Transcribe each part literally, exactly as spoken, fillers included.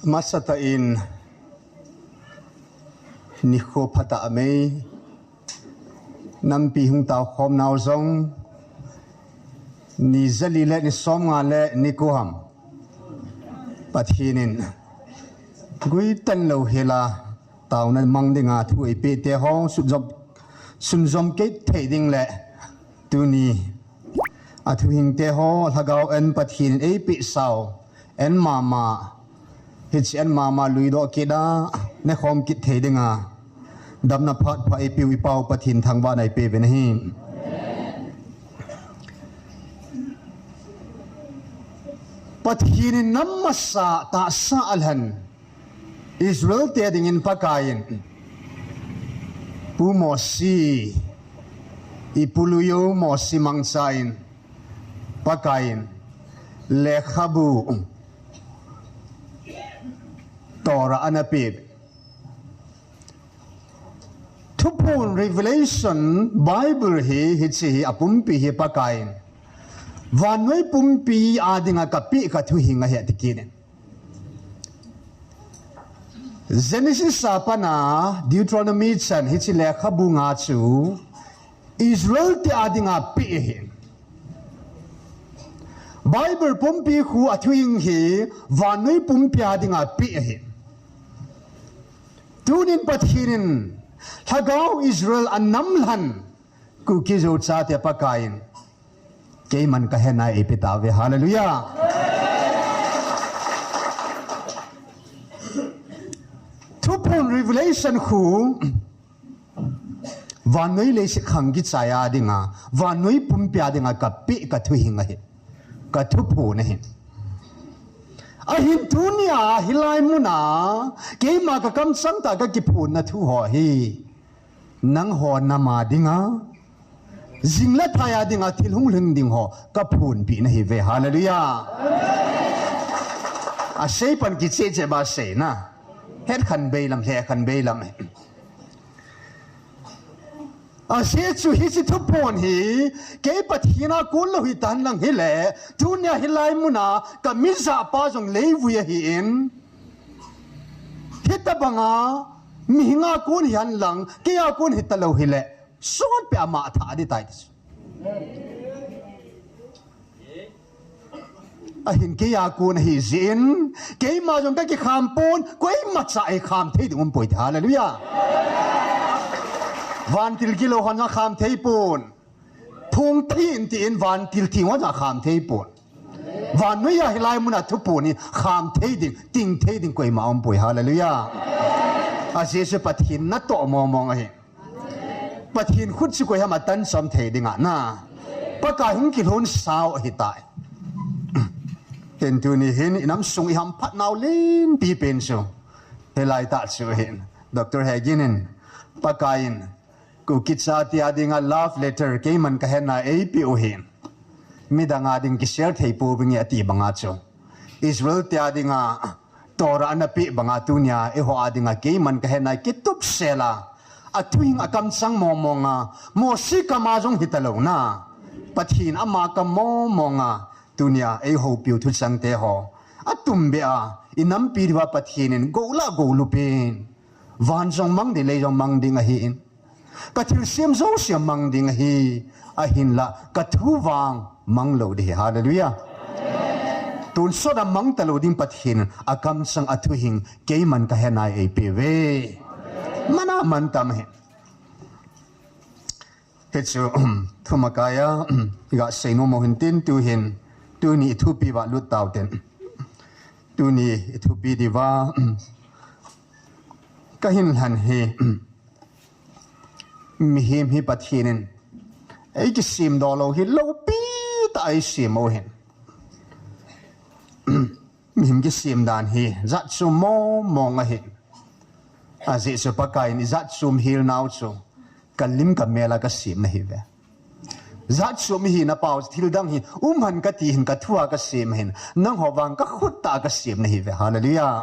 Masatah in nikho phatah mei, nampi hung tao khom nau jong, ni jali le ni som nga le ni ko ham, Pathen in guitan lou hela taona mang dinga thu eipeh te ho sunjom, sunjom kei thei ding le tuni a thuhing te ho lhagao en Pathen in eipeh sau en mama, hiche en mama lui doh kit a, ne khom kit thei dinga damna phat pha eipeu i Pau Pathen thangvahna eipeh uvin ahi. Pathen in nam masa tahsa alhen Israel te dingin Pakai in Pu Mosi, i puluiu Mosi mangcha in Pakai in lekhabu Torah ana pe. Thuphon Revelation Bible hi, hiche hi apumpi hi Pakai in vannoi pumpi a dinga kapeh ka thuhing ahi ati kit in. Genesis a pat a Deuteronomy chan hiche lekhabu nga chu Israel te a dinga peh ahi. Bible pumpi khu a thuhing hi vannoi pumpi a dinga peh ahi. Tunin Pathen in lhagao Israel a nam lhen Kuki Zo chate Pakai in keiman ka hena eipeh tauve. Hallelujah. Thuphon Revelation khu vannoi leiset khang kichai a dinga, vannoi pumpi a dinga kapeh ka thuhing ahi. Ka thuphon ahi. Ahin tunia hilai muna keima ka kamchang tah ka kiphonna thu ho hi nangho nam a dinga, jing le thai a dinga thil hung lhing ding ho ka phonpeh na ahi ve. Hallelujah. A sei pan kicheh cheh ba sei na. Het khan bei lam, he khan bei lam. Ajeh chu hiche thuphon hi kei Pathen a kon lou hitan lang hile, tunia hilai muna ka mijah pa jong leivui ahin, hitabanga mihing a kon hihen lang, kei a kon hita lou hile, sotpi a ama thah ding tai ti chu. Ahin kei a kon ahi jeh in, keima jong ka kikham pon, koima cha eikham thei ding um poi ti. Hallelujah. Vantil kilou hon jong kham thei pon. Phung thei in tin vantil theng hon jong kham thei pon. Vannoi a hilai muna thuphon hi kham thei ding, ting thei ding koima um poi. Hallelujah. Ajeh chu Pathen natoh mong mong ahi. Pathen khut chu koi ham a tan chom thei ding a na. Pakai hung kilhon sau ahitai. Hin tuni hin i nam sung i hamphat nau lenpi pen chu hilai tah chu hin Doctor Hagin in Pakai in Kuki chate a dinga love letter keiman ka hena eipeh u hin midang a ding kishare thei pouving e ati banga chu Israel te a dinga Torah ana peh banga tunia eiho a dinga keiman ka hena kitupsel a, a thuhing a kamchang mong mong a, Mosi kam a jong hita lou na, Pathen ama kam mong mong a, tunia eihoupiu thuchang te ho a tum be a, i nampi diuva Pathen in gou la gou lu pen, van jong mang ding, lei jong mang ding ahin, ka thilsem jouse mang ding ahi, ahinla ka thu vang mang lou ding ahi. Hallelujah. Tonsot a mang talou ding Pathen in a kamchang a thuhing keiman ka hena eipeh uve. Mana man tam ahi. Hichu thumakai a i ga sei nom u hin tin tu hin, tuni i thupi uva lut tau tin. Tuni i thupi diuva ka hin lhan hi mihem hi Pathen in eikisem doh lou hi loupi tah a eisem u hin. Mihem kisem dan hi jat chom mong mong ahi. Ajeh chu Pakai in i jat chom hel nau chu ka lim ka mel a ka sem na ahi ve. Jat chom ihi na pau thil dang hi um hen ka ti hin ka thu a ka sem hin, nangho vang ka khut tah a ka sem na ahi ve. Hallelujah.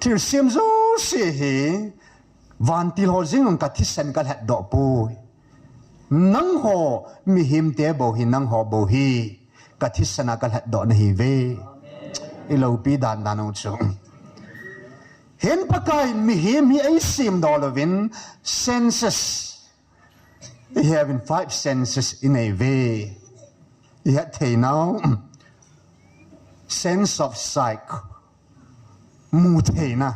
Thilsem jouse hi vantil ho jeng in ka thisan ka lhat doh poi. Nangho mihem te bou hi, nangho bou hi ka thisan a ka lhat doh na ahi ve. ilopi dan dan u chu. Hin Pakaiyin mihem hi eisemdoh louvin senses. Ihet uvin five senses inei uve. Ihet thei nau. Sense of sight. Mu theina.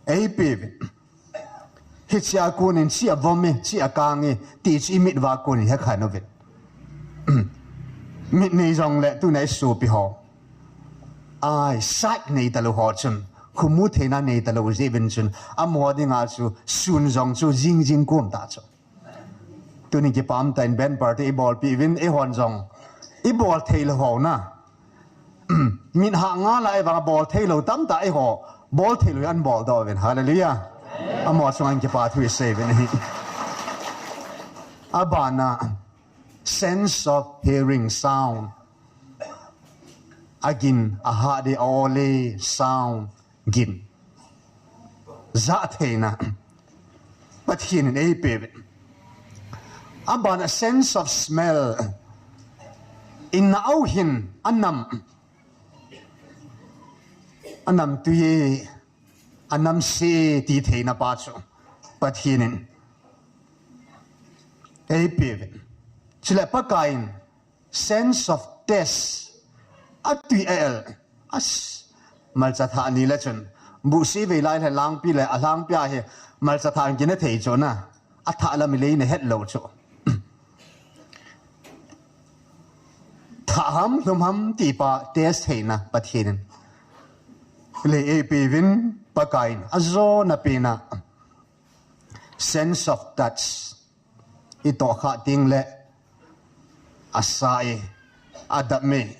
Eipe uvin. Hichea konin chi avom e, chi akang e, ti chu imit uva konin hekhen uvin. Mit nei jongle tuna isopi ho. Eye sight nei talou ho chun. Khu mu theina nei talou jeh uvin chun. Amaho dinga chu sun jong chu jing jing kom ta chu. Tuni kipah tah in band party ibolpi uvin eihon jong. Ibol thei lou ho na. Min ha nga la e vang bol thei lou tamtah eiho. Bol thei lou an bol doh uvin. Hallelujah. Amaho chunga kipathu isei uvin ahi. Abana sense of hearing sound. Agin, ahah ding, a-ol e sound. Gin. Jah theina. Pathen in eipe uvin. Abana sense of smell. Inau hin anam. Anam tui e, anam se ti theina pa chu. Pathen in. Eipe uvin. Chule Pakaiyin. Sense of taste. Atui a el. As. Malcha thah ni le chun. Buhsi vei lai le langpi le alangpi a hi. Malcha thah kina thei chu na. Athah lam ilei na het lou chu. Thah ham, hlum ham ti pa taste theina Pathen in. Lei eipe uvin Pakaiyin. Ajona pena. Sense of touch. Itoh khah teng le asa e, adap e.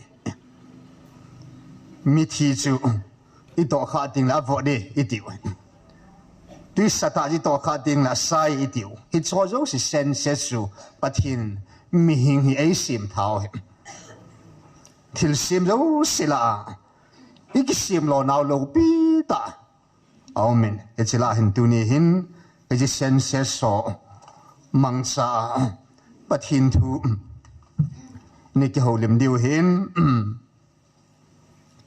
Mithi chu itoh khah teng le avot e, itiu. Tuisa tah itoh khah teng le asa e, itiu. Hicho jouse senses chu Pathen mihem hi eisem thau hi. Thilsem jouse lah a. Ikisem lou nau loupi tah. Amen. Hiche lah hin tuni hin, hiche senses ho mangcha a Pathen thu ni kihoulim diu hin,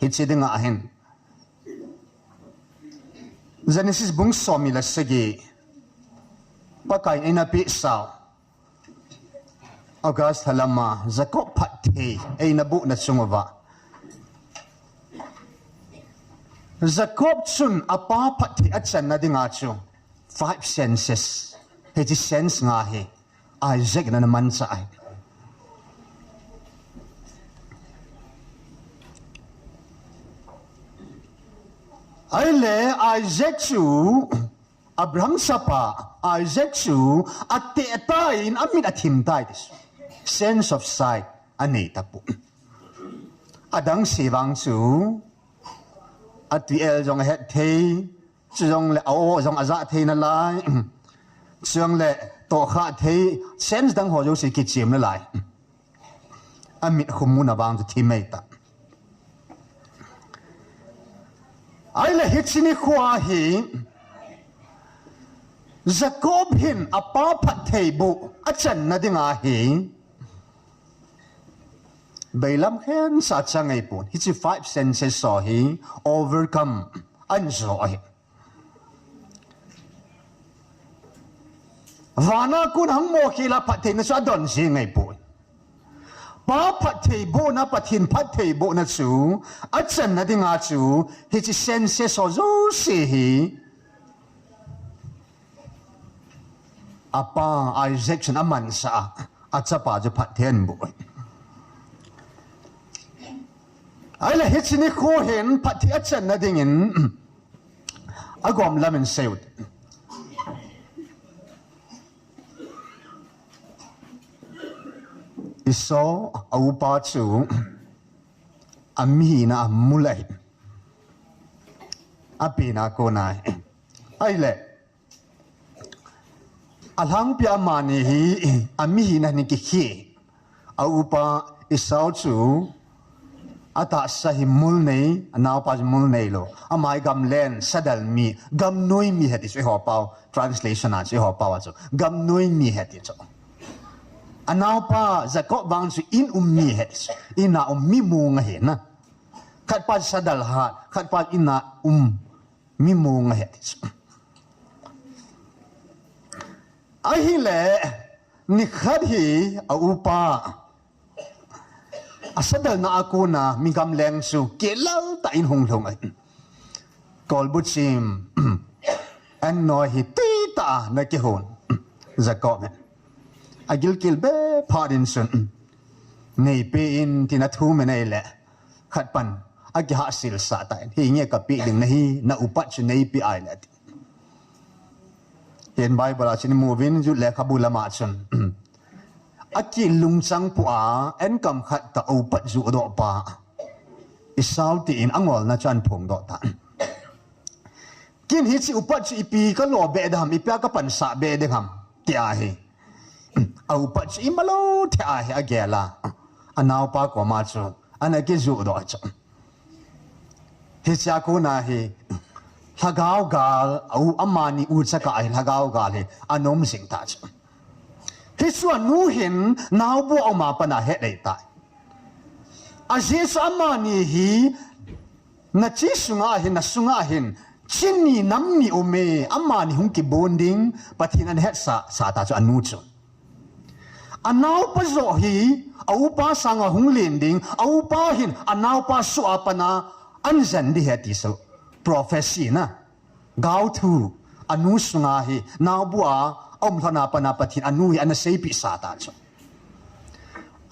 hiche dinga hin. Genesis bung som ni le sagi, Pakaiyin eina pehsau. August lha lama Jacob phatthei eina bohna chung uva. Jacob chun apa phatthei achanna dinga chu five senses. Hiche sense nga hi Isaac in ana manchah ahi. Ahile Isaac chu Abraham chapa Isaac chu ateh tan amit athim tai ti chu. Sense of sight anei tapoi. Adang se vang chu atui el jong ahet thei, chujongle a-o jong ajah thei nalai, chujongle tohkhah thei, sense dang ho jouse kichem nalai. Amit khu muna vang chu thim ahi tai. Ahile hiche nikho a hi Jacob hin apa phattheiboh achanna dinga hi bailam khensa chang ahipon. Hiche five senses ho hi overcome ahin jo ahi. Vana kon hung mo khel a phattheina chu adon jing ahipoi. Pa phattheibohna, Pathen phattheibohna chu achanna dinga chu hiche senses ho jouse hi apa Isaac chun amansah a, achapa chu phatthei ahin boh. Ahile hiche nikho hin phatthei achanna dingin agom lam in sei u. Esau, a upa chu amihina amul ahi. Apenna kona ahi. Ahile alangpi a amani hi amihina hin kikhe. A upa Esau chu atahsa hi mul nei, anaopa chu mul neilou. Ama hi gamlen, sadal mi, gamnoi mi ahi ti chu eiho pao, translation a chu eiho pao a chu. Gamnoi mi ahi ti chu. Anaopa Jacob vang chu in um mi ahi ti chu. In a um mi mong ahi na. Khat pa sadal hat, khat pa ina um, mi mong ahi ati chu. Ahile, nikhat hi a upa, asadalna a kona mi gamleng chu kilal tah in hung lhung ahi. Kolbu chim, an noi hi tui tah a na kihon. Jacob hin. Agilkel be phat in chun. Neipe in tin athum in ahile. Khat pan, akihahsel sah tan. Hinge kapeh ding nahi, na upat chu neipe ahile ati. Hin Bible a chun imu uvin, Jude lekhabu lama chun. Akilungchang pua, an kam khat tah a upat judoh pa. Esau tin angolna chu ahin phongdoh tan. Ken hiche upat chu ipi kalo be ding ham, ipi a kapansah be ding ham, ti ahi. A upat chu imalou thei ahi agel a. Anaopa koma chu, ana kijudoh chu. Hiche a kona hi, lhagao gal, a u amani ucha kah hi, lhagao gal hi, ana um jing ta chu. Hichu anu hin, naobu a um a pat a ahet lei tai. Ajeh chu amani hi, nachi sunga hin, nasunga hin, chi ni nam ni um e, amani hung kibon ding, Pathen in ana hetsah, sah ta chu anu chu. Anaopa joh hi, a upa sanga hung len ding, a upa hin, anaopa soh a pat a, ana jen ding ahi ti chu, prophecy na. Gaothu, anu sunga hi, naobu a, aum lhon a pat a Pathen, anu hi, ana seipeh sah ta chu.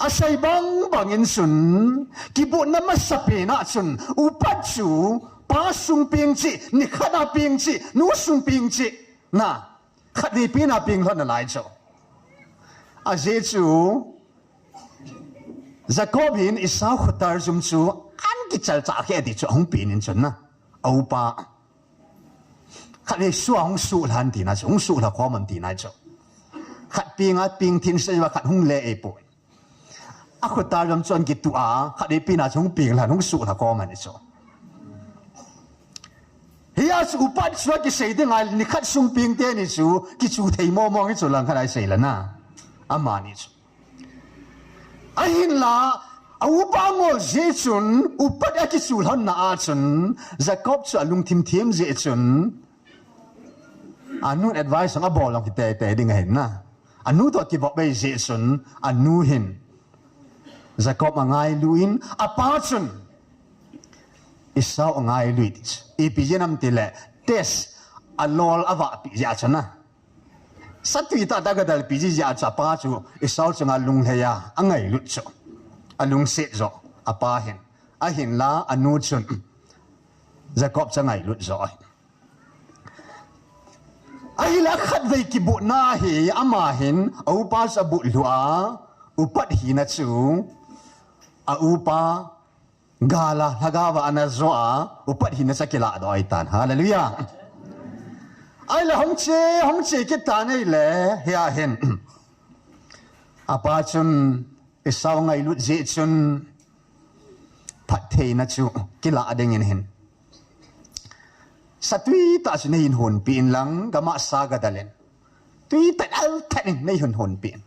Asei bang bang in chun, kibohna masapen a chun, upat chu, pa sung peng cheh, nikhat a peng cheh, nu sung peng cheh, na, khatvei pen a peng lhon nalai chu. Ajeh chu, Jacob hin Esau khotar jum chu, ana kichal chah khe ati chu, ahung pen in chun na, a upa. Khat hi sua hung suhlha in tina chu, hung suhlha khom in tina chu. Khat peng a peng thin seiva khat hung le e poi. Akhotar jom chu ana kitu a, khatvei pen a chu hung peng lhan, hung suhlha khom in chu. Hia chu upat chu akisei ding ahile nikhat sung peng teni chu, kichu thei momo hi chu langkhat a isei lana. Amani chu. Ahinla, a upa ngol jeh chun, upat akichu lhon na a chun, Jacob chu alungthim thim jeh chun, anun advice jong abol jong kiteitei ding ahin na. Anu toh kivop bei jeh chun, anu hin, Jacob angailu in, apa chun, Esau angailu in, ipi jeh ham tile, test, alol avahpi jeh a chun na. Satui tah tah gadalpi jeh a chu apa chu Esau chunga lunglhai a, angailut chu. Alungset joh, apa hin. Ahinla, anu chun. Jacob chu angailut joh ahi. Ahile khatvei kibohna hi, ama hin, a upa chu aboh lhu a, upat hina chu, a upa, gal a, lhagao a ana jo a, upat hina chu akiladoh ahitan. Hallelujah. Ahile hung che, hung che kit tan ahile, hia hin. Apa chun, Esau angailut jeh chun, phattheina chu, kilah dingin hin. Satui tah chu neihin honpeh in lang, gamasa gadal in. Tui tah al tah in neihin honpeh in.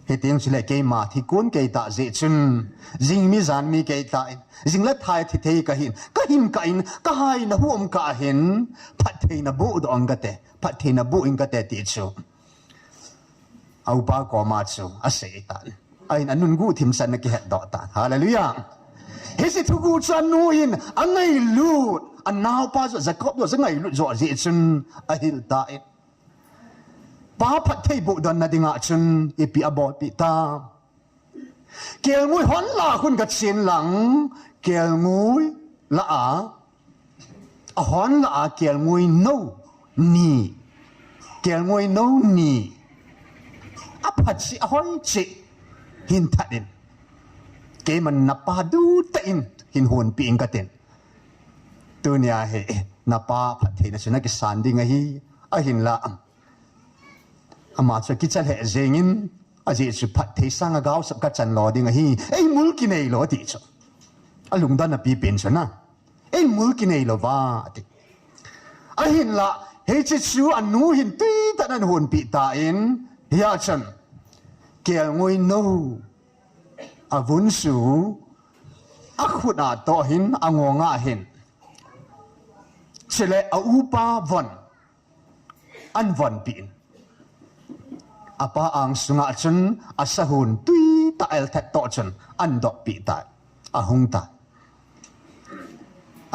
Hiteng chule keima thi kon kei tah jeh chun, jing mi jan mi kei tah in, jing le thai thi thei kahin, kahin kah in, kahai na hu um kah ahin, phattheina bohdoh ing kate, phattheina boh ing kate ti chu. A upa koma chu, asei tan. Ahin anun guhthim chan ana kihetdoh tan. Hallelujah. Hiche thuguh chu anu hin, angailut, anaopa joh, Jacob joh, angailut joh jeh chun, ahil tan. Pa phatthei bohdonna dinga chun ipi abolpeh ta. Kelngoi hon lah a khun gachen lang, kelngoi lah a, ahon lah a kelngoi nou ni, kelngoi nou ni, aphat cheh, ahoi cheh, hin that in. Keiman napa duhtah in, hin honpeh ing katin. Tunia hi, napa phattheina chu nakisan ding ahi, ahinla. Ama chu kicha lheh jengin, ajeh chu phatthei sanga gaosap kachan lou ding ahi, eimul kinei lou ati chu. Alungdon api pen chu na. Eimul kinei lou va, ati. Ahinla, hiche chu anu hin tui tah in ana honpeh tan, hia chun. Kelngoi nou. Avun chu, akhut a toh hin, angong a hin, chule aupa von, an vonpi in, apa ang sunga chun asahun tuitah elthat toh chun an dohpi tai, ahung tai.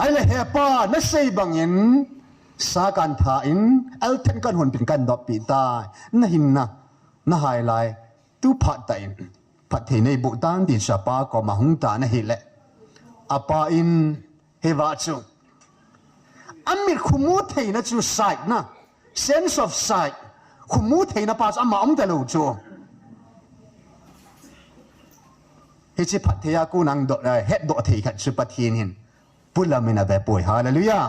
Ahile, "He pa, nasei bangin sa kan tha in, elthat kan hunpin kan dohpi tai. Nahin na, nahai lai, tu phat tah in phatthei neiboh tan," ti chu apa koma hung tan ahile, apa in, hiva chu, amit khumu theina chu sight na, sense of sight, khumu theina pa chu ama um talou chu. Hiche phatthei a kon a doh, eh, hetdoh thei khat chu Pathen hin pulam in avepoi. Hallelujah.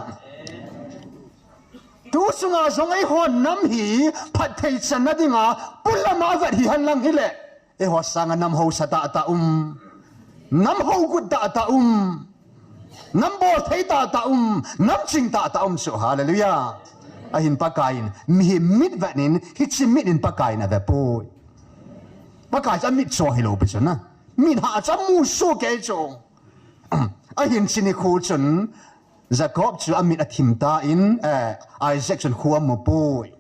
Tu chunga jong eihon nam hi phatthei channa dinga pulam a vet hihen lang hile, eiho sanga nam hausa tahtah um, nam hougut tahtah um, nam bolthei tahtah um, nam ching tahtah um chu. Hallelujah. Ahin Pakai in mihem mit vet in, hiche mit in Pakai in avepoi. Pakai chu amit cho hilou pi chu na, mit hah chu amu soh kei chu. Ahin chuni khu chun Jacob chu amit athim tan, eh, Isaac chun khu amupoi.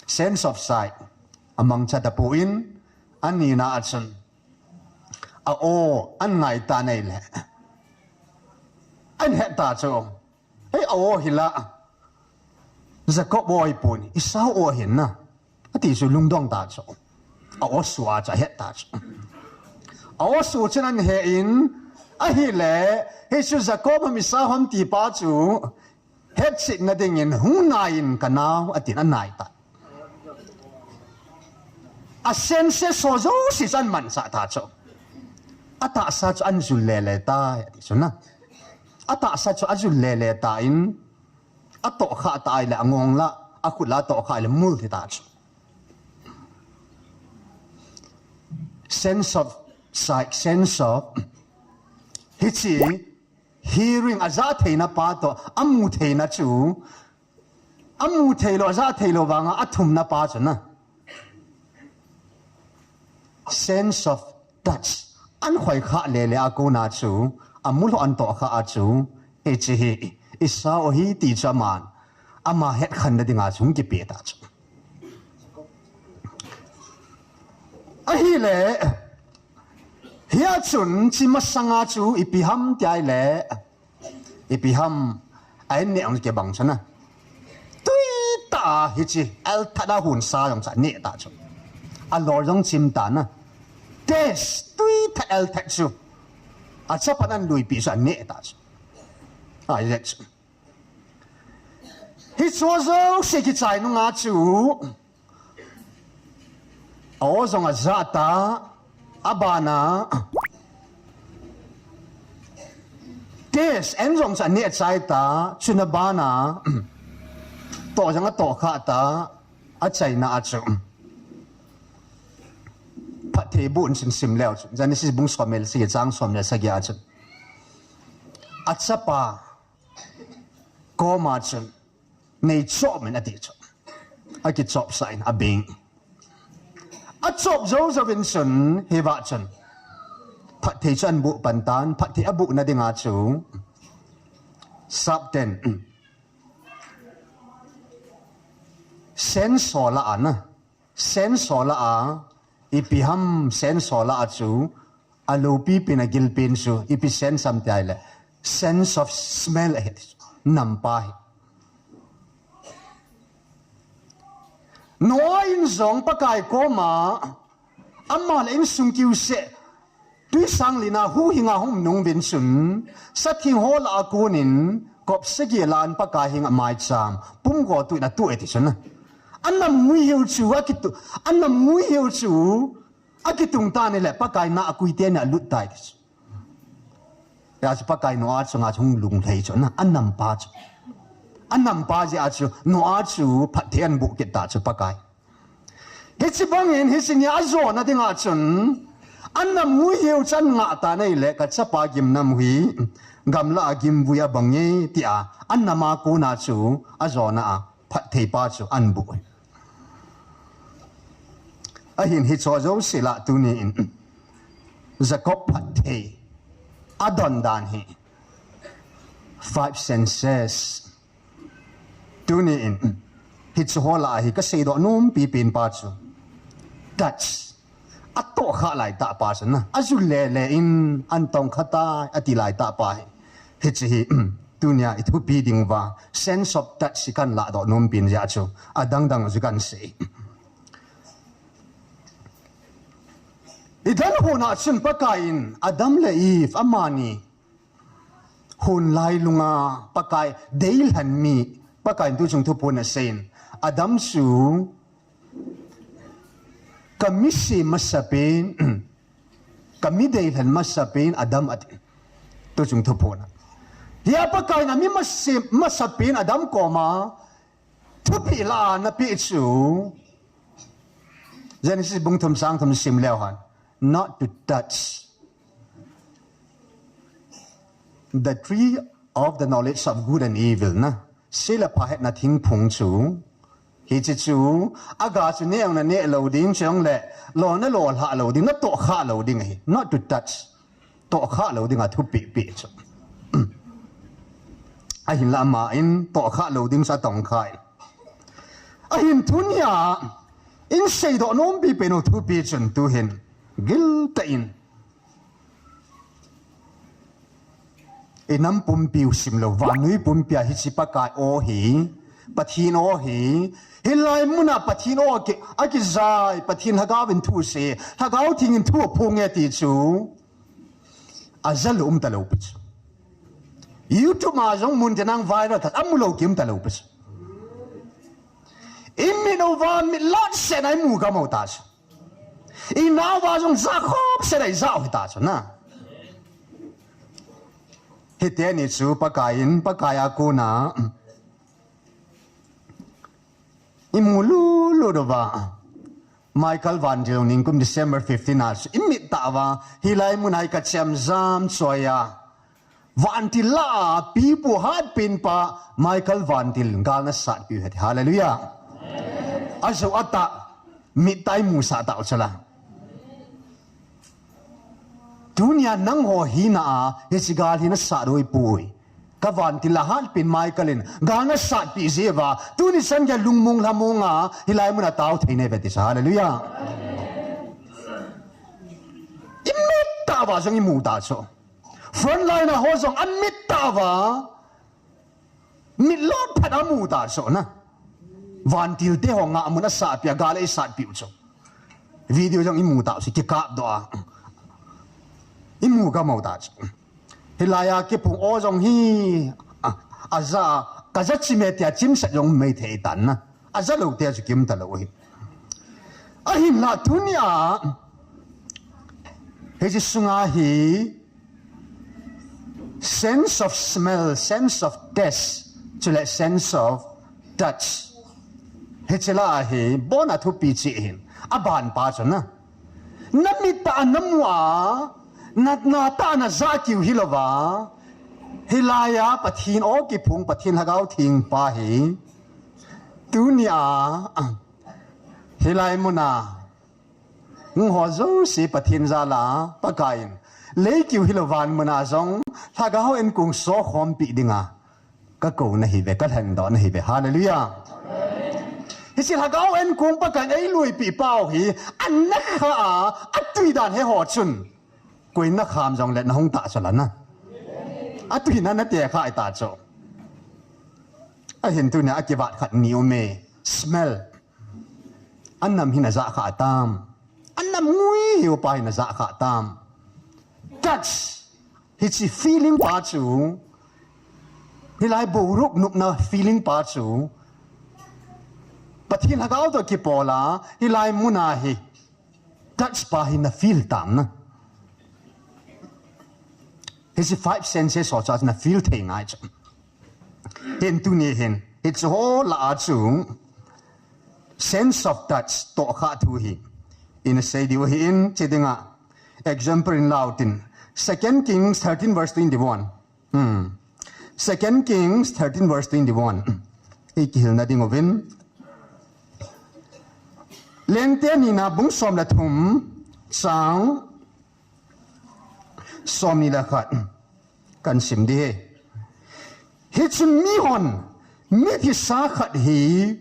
Sense of sight amangcha tapon, anina a chun a-aw an ngai tan ahile, an het ta chu. Hei, a-aw hi la, Jacob aw hipon, Esau aw ahin na, ati chu lungdong ta chu. A-aw sua chu ahet ta chu. A-aw su chun an he in, ahile, hichu Jacob ham Esau ham ti pa chu hetchetna dingin, "Hung nai in, ka nao," atin, anai ta. A senses ho jouse chu amanchah ta chu. Atahsa chu ajul lele tai, ati chu na. Atahsa chu ajul lele tan, atohkhah ta ahile angong la, akhut la atohkhah ahile mul thi ta chu. Sense of sight, sense of, hiche hearing, ajah theina pa toh amu theina chu, amu theilou, ajah theilou vanga athumna pa chu na, sense of touch, an khoikhah lele a kona chu, amulou an tohkhah a chu, hiche hi Esau ahi ti chu aman, ama hetkhenna dinga chu hung kipe ta chu. Ahile, hia chun hiche masanga chu ipi ham ti ahile, ipi ham, a-in neh ang kibang chu na, tuitah a hiche elthat a hunsa jong chu aneh ta chu. Alol jong chim ta na. Taste, tuitah elthat chu achapan an luipi chu aneh ta chu. Isaac chu. Hiche jouse kichai nunga chu, a-aw jong ajah ta, abana, taste, an jong chu aneh chai ta, chuna bana, toh jong atohkhah ta, achaina a chu, phatthei boh in chun sim leu chun, Genesis bung somni le sagi chang somni le sagi a chun, achapa koma chun, "Neichop in," ati chu. Akichopsah in abeng. Achop jou jouvin chun, hiva chun phatthei chu ahin boh pan tan, phatthei abohna dinga chu, sapten, sense ho lah a na, sense ho lah a, ipi ham sense ho lah a chu, aloupi pen, agil pen chu, ipi sense ham ti ahile, sense of smell ahi, nampa hi. Noah in jong Pakai koma, ama le insung kiuseh, twisang lina huhhinga hung um nung uvin chun, satheng ho lah a konin, kop sagi lah a Pakai henga maicham, pumgo tuh in atuh e ti chun. Anam ngui hiu chu, akitu, anam ngui hiu chu, akitung tan ahile, Pakai na a kuite na alut tai ti chu. Hia chu Pakai Noah chunga chu hung lunglhai chu, na, anampa chu. Anampa jeh a chu, Noah chu phatthei ahin boh kit ta chu Pakai. Hiche bangin, hiche nia ajona dinga chun, anam ngui hiu chu ahin ngah tan ahile, ka chapa gimnam hi, gamlah a gimvui abang e, tia, anam a kona chu, ajona a, phatthei pa chu ahin boh. Ahin hiche jouse lah tunin, Jacob phatthei adon dan hi five senses. Tuni in, hichu ho lah a hi kasei doh nom pipen pa chu touch. Atoh kha lai tah pa chu na. Ajul le le in an tong kha tai ati lai tah pa hi. Hichu hi, tunia i thupi ding uva sense of touch hi kan lah doh nom pen jeh chu adang dang chu kan sei. I dan hon a chun Pakai in Adam le Eve amani hon lailung a Pakai deilhen mi, Pakai in tuchung thuphon asei in, Adam chu ka mi sem masapen, ka mi deilhen masapen Adam ati. Tuchung thuphon a. Hia Pakai in a mi ma sem masapen Adam koma thupeh lah a ana peh chu Genesis bung thum chang thum sim leu hen. Not to touch the tree of the knowledge of good and evil na. Se le pha hetna thingphung chu. Hichu chu, aga chu neh jong naneh lou ding, chujongle, lo nalo lhah lou ding, natoh kha lou ding ahi. Not to touch. Toh kha lou ding a thupeh peh chu. Ahinla ama in toh kha lou ding chu atong kha in. Ahin tunia, in seidoh nom pipen u thupi chun tuhin, giltah in i nam pumpi u sim lou, vannoi pumpi a hiche Pakai aw hi, Pathen aw hi, hilai muna Pathen aw a ki, akijai, Pathen Lhagao in thu asei, Lhagao Theng in thu aphong e ti chu, aja lou um talou pi chu. YouTube a jong mun tin nang viral tah, amu lou kium talou pi chu. I mit uva mit lat seh na i mu gam u ta chu. I na uva jong ja khop seh na i ja u hi ta chu na. Hiteni chu Pakai in, Pakai a kona i mu lulu uva. Michael Van Til ningkum December fifteen a chu i mit tah uva, hilai mun a hi ka chemjam choi a. Vantil lah a pipu hatpen pa Michael Van Til gal ana satpeh u ahi. Hallelujah. Ajou atah, mit tah a i musah tau chu la. Tunia nangho hina a, hiche gal hi nasat u ahipoi. Ka vantil lah a hatpen Michael in, gal nasatpeh jeh uva, tuni chan geiya lungmong lhamong a, hilai mun a tao thei nahi uve ti chu. Hallelujah. I mit tah uva jong i mu ta chu. Frontline a ho jong amit tah uva, mit lat phat a amu ta chu na. Vantil te ho ngah mun a satpeh a, gal a i satpeh u chu. Video jong i mu ta chu, kikap doh a. I mu gam u ta chu. Hilai a kipung aw jong hi, a, aja, ka ja chim e tia chimset jong um mai thei tan na. Aja lou te chu kium talou hi. Ahinla tunia, hiche sunga hi, sense of smell, sense of taste, chule sense of touch. Hiche lah a hi, abona thupi cheh hin, aban pa chu na. Na mit tah a na mu a, na, na tah a na ja kiu hilou va. Hilai a Pathen aw kiphong, Pathen Lhagao Theng pa hi. Tunia, hilai mun a, hung ho jouse Pathen jal a, Pakai in, lei kiu hilou van mun a jong, Lhagao in kong so khompi dinga ka kou nahi uve, ka lhengdoh nahi uve. Hallelujah. Hiche Lhagao in kong Pakai in eiluipeh pau hi, an na kha a, atui dan he ho chun. Koi na kham jongle na hung ta chu la na. Atui na na te kha i ta chu. Ahin tunia akivat khat ni um e. Smell. Anam hi na ja kha tam. Anam ngui hiu pa hi na ja kha tam. Touch. Hiche feeling pa chu. Hilai boruh nopna feeling pa chu. Pathen Lhagao toh kipol a, hilai mun a hi. Touch pa hi na feel tam na. Hiche five senses ho chu na feel thei ngai chu. Hin tuni hin, hiche ho lah a chu sense of touch, toh kha thu hi. Ina sei diu ahin, che dinga. Example in lau tin. Second Kings thirteen verse twenty-one. Hmm. Second Kings thirteen verse twenty-one. I kihilna ding uvin. Lengte nina bung som le thum chang Somni le khat. Kan sim ding ahi. Hichun mihon, mithisa khat hi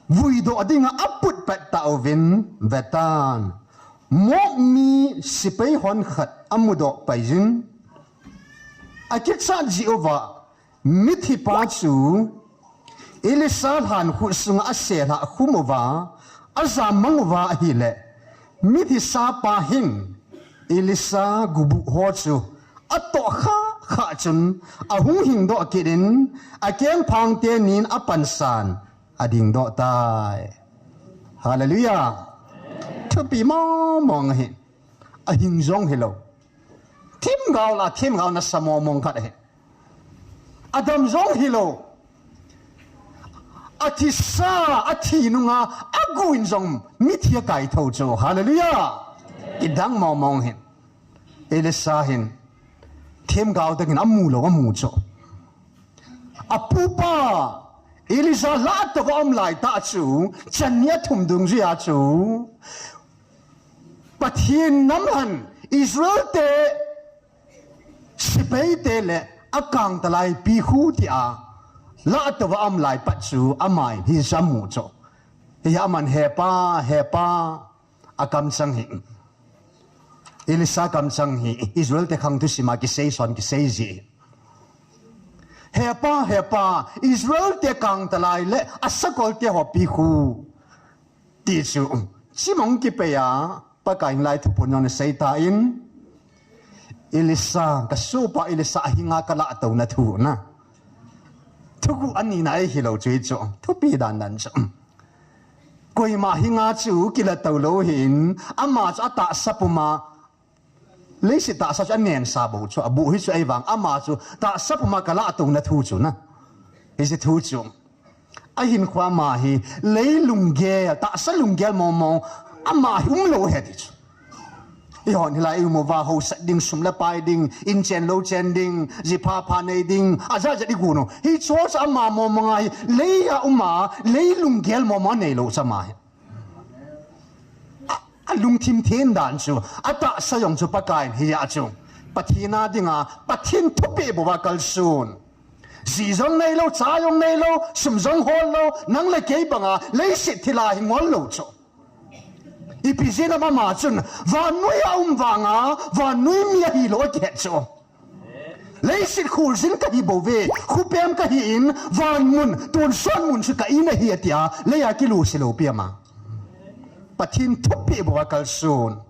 vuidoh dinga aput pet tauvin vetan. Moab mi sepai hon khat amudoh paiyin. Akichat jeh uva, mithipa chu Elisha lhankhuh sunga asel a akhum uva, ajam mang uva ahileh, mithisa pa hin Elisha gubuh ho chu atoh khah khah chun ahung hingdoh kit in, akengphang tenin apansan adingdoh tai. Hallelujah. Thupi mong mong ahi. Ahing jong hilou. Themgao la, themgao nasa mong mong khat ahi. Adam jong hilou. Athisa, athi nunga, aguin jong mithi akaitho chu. Hallelujah. Kidang mong mong hin. Elisha hin. Themgao tah in amu lou, amu chu. Apupa, Elijah lah a tou aum laitah chu, chan ni athum dungjuia chu. Pathen nam hin, Israel te, sepai te le, akangtalai pi khu tia, lah a tou aum lai pat chu, amai, hi samu chu. Hi aman hepa, hepa, akamchang hi. Elisha kamchang hi, Israel te khang thusima kisei son kisei ji. Hepa, hepa, Israel te kangtalai le asakol te ho pi khu. Ti chu, chimong kipei a, Pakai in lai thuphon jong asei tan. Elisha, kasohpa Elisha ahinga kalah touna thu na. Thuguh anina ahi lou chu hi chu, thupi dan dan chu. Koima hinga chu kilah tou lou hin, ama chu atahsa puma, leiset tahsa chu anensa bou chu, abuh hi chu ahivang, ama chu tahsa puma kalah touna thu chu na. Hiche thu chu. Ahinkho ama hi, lei lunggel, tahsa lunggel mong mong, ama hi umlou ahi ti chu. Eihon hilai i um uva, hausat ding, sum le pai ding, in chen lou chen ding, ji pha pha nei ding, ajat jat i gon u. Hiche chu ama mong mong ahi, lei a um a, lei lunggel mong mong aneilou chu ama hi. A, alungthim theng dan chu, atahsa jong chu Pakai in hia chu. Pathen a dinga, Pathen thupeh bou a kalson. Ji jong neilou, cha jong neilou, sum jong hol lou, nang le kei banga, leiset thil a hi ngol lou chu. Ipi jeh ham ama chun, vannoi a um vanga, vannoi mi ahilou akihet chu. Leiset kholjin kahi bouve, khopem kahi in, van mun, tonsot mun chu ka in ahi atia, lei a kilusi lou pi ama. Pathen thupeh bou a kalson.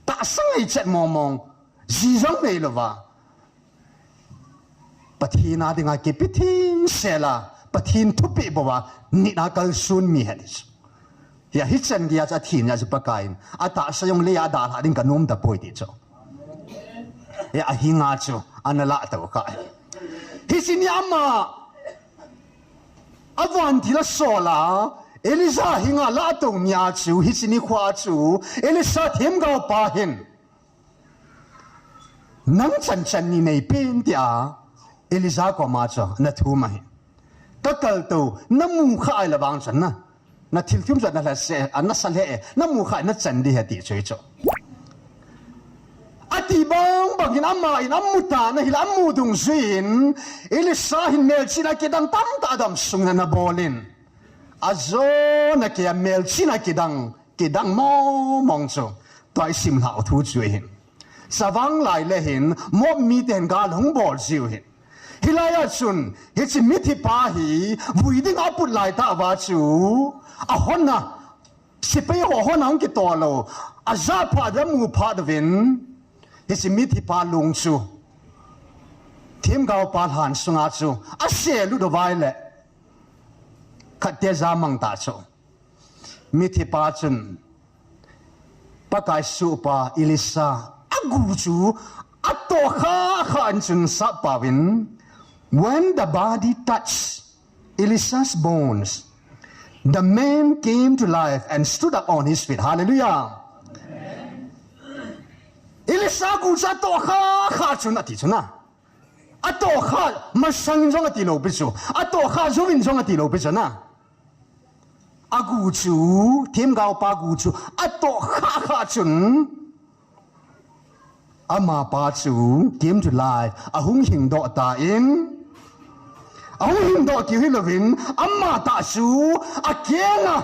Tahsa ngaichat mong mong, ji jong neilouva. Pathen a dinga kipe theng sela, Pathen thupeh bou a, nit a kalson mi ahi ti chu. Hia hichan geiya chu athina chu Pakai in, atahsa jong lei a dalha ding kanom tapoi ti chu. Hia ahinga chu, analah tou kha. Hiche ni ama, avan thil asol a, Elijah hinga lah tou nia chu, hiche nikho chu, Elisha themgao pa hin. Nang chanchan ni neipen tia, Elijah koma chu, nathum ahi. Kakal tou, namu kha ahile vang chun na. Nathil thum chu nalha se, anasa le, namu kha nachan ding ahi ti chu hi chu. Ati bang bangin ama in amu tan ahile amu dungjuiyin, Elisha hin melchihna kidang tamtah adam sunga ana bolin. Ajona keiya melchihna kidang, kidang mong mong chu. Tua isim lhau thu chu ahin. Chavang lai le hin, Moab mite hin gal hung bol jiu hin. Hilai a chun, hiche mithi pa hi, vui ding aput laitah uva chu, ahon a, sepai ho hon a hung kitoh lou, ajah phat a amu phat uvin, hiche mithi pa lung chu, themgao pa lhan sunga chu, aselut uva ahile, khatte jamang ta chu. Mithi pa chun, Pakai sohpa Elisha, agu chu, atoh kha kha in chun sappao in, when the body touched Elisha's bones, the man came to life and stood up on his feet. Hallelujah. Elisha gu chu atoh kha kha chun ati chu na. Atoh kha masang in jong ati lou pi chu. Atoh kha jouvin jong ati lou pi chu na. Agu chu, themgao pa gu chu, atoh kha kha chun, Amapa chu came to life, ahung hingdoh tan, ahung hingdoh keu hilouvin, amatah chu akenga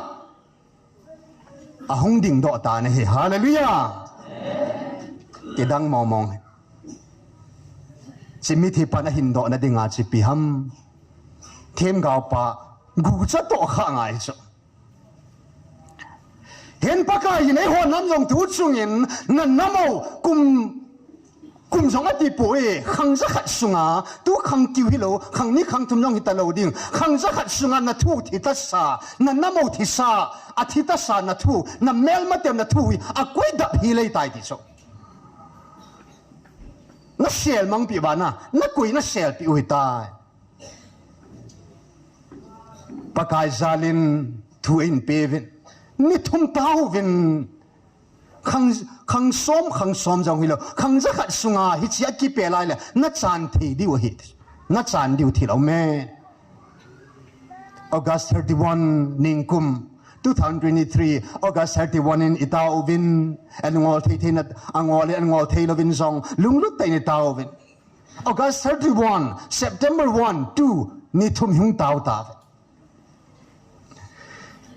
ahung dingdoh tan ahi. Hallelujah. Kidang mongmong. Hiche mithi pan ahingdohna dinga chu ipi ham? Themgaopa gucha tohkhah ngai chu. Hin Pakai in eiho nam jong tu chungin na namo kum, kum jong atipoi, khang jakhat sunga, tu khang keu hilou, khang ni khang thum jong hitalou ding, khang jakhat sunga na thu thitasa, na namo thisa, athitasa na thu, na melmatem na thu hi akoi dap hih lei tai ti chu. Na sel mangpeh uva na, na koi na selpeh u hitai. Pakai jalin thu eipeuvin, ni thum taovin, khang, khang som, khang som jong hilou, khang jakhat sunga hiche akipe lai le, na chan thei diu ahi, na chan diu thil aume. August thirty-one ningkum, two thousand twenty-three, August thirty-one in itaovin, angol thei thei na, angol in angol thei louvin jong, lunglut tah in itaovin. August thirty-one, September one, two, ni thum hung tao tauve.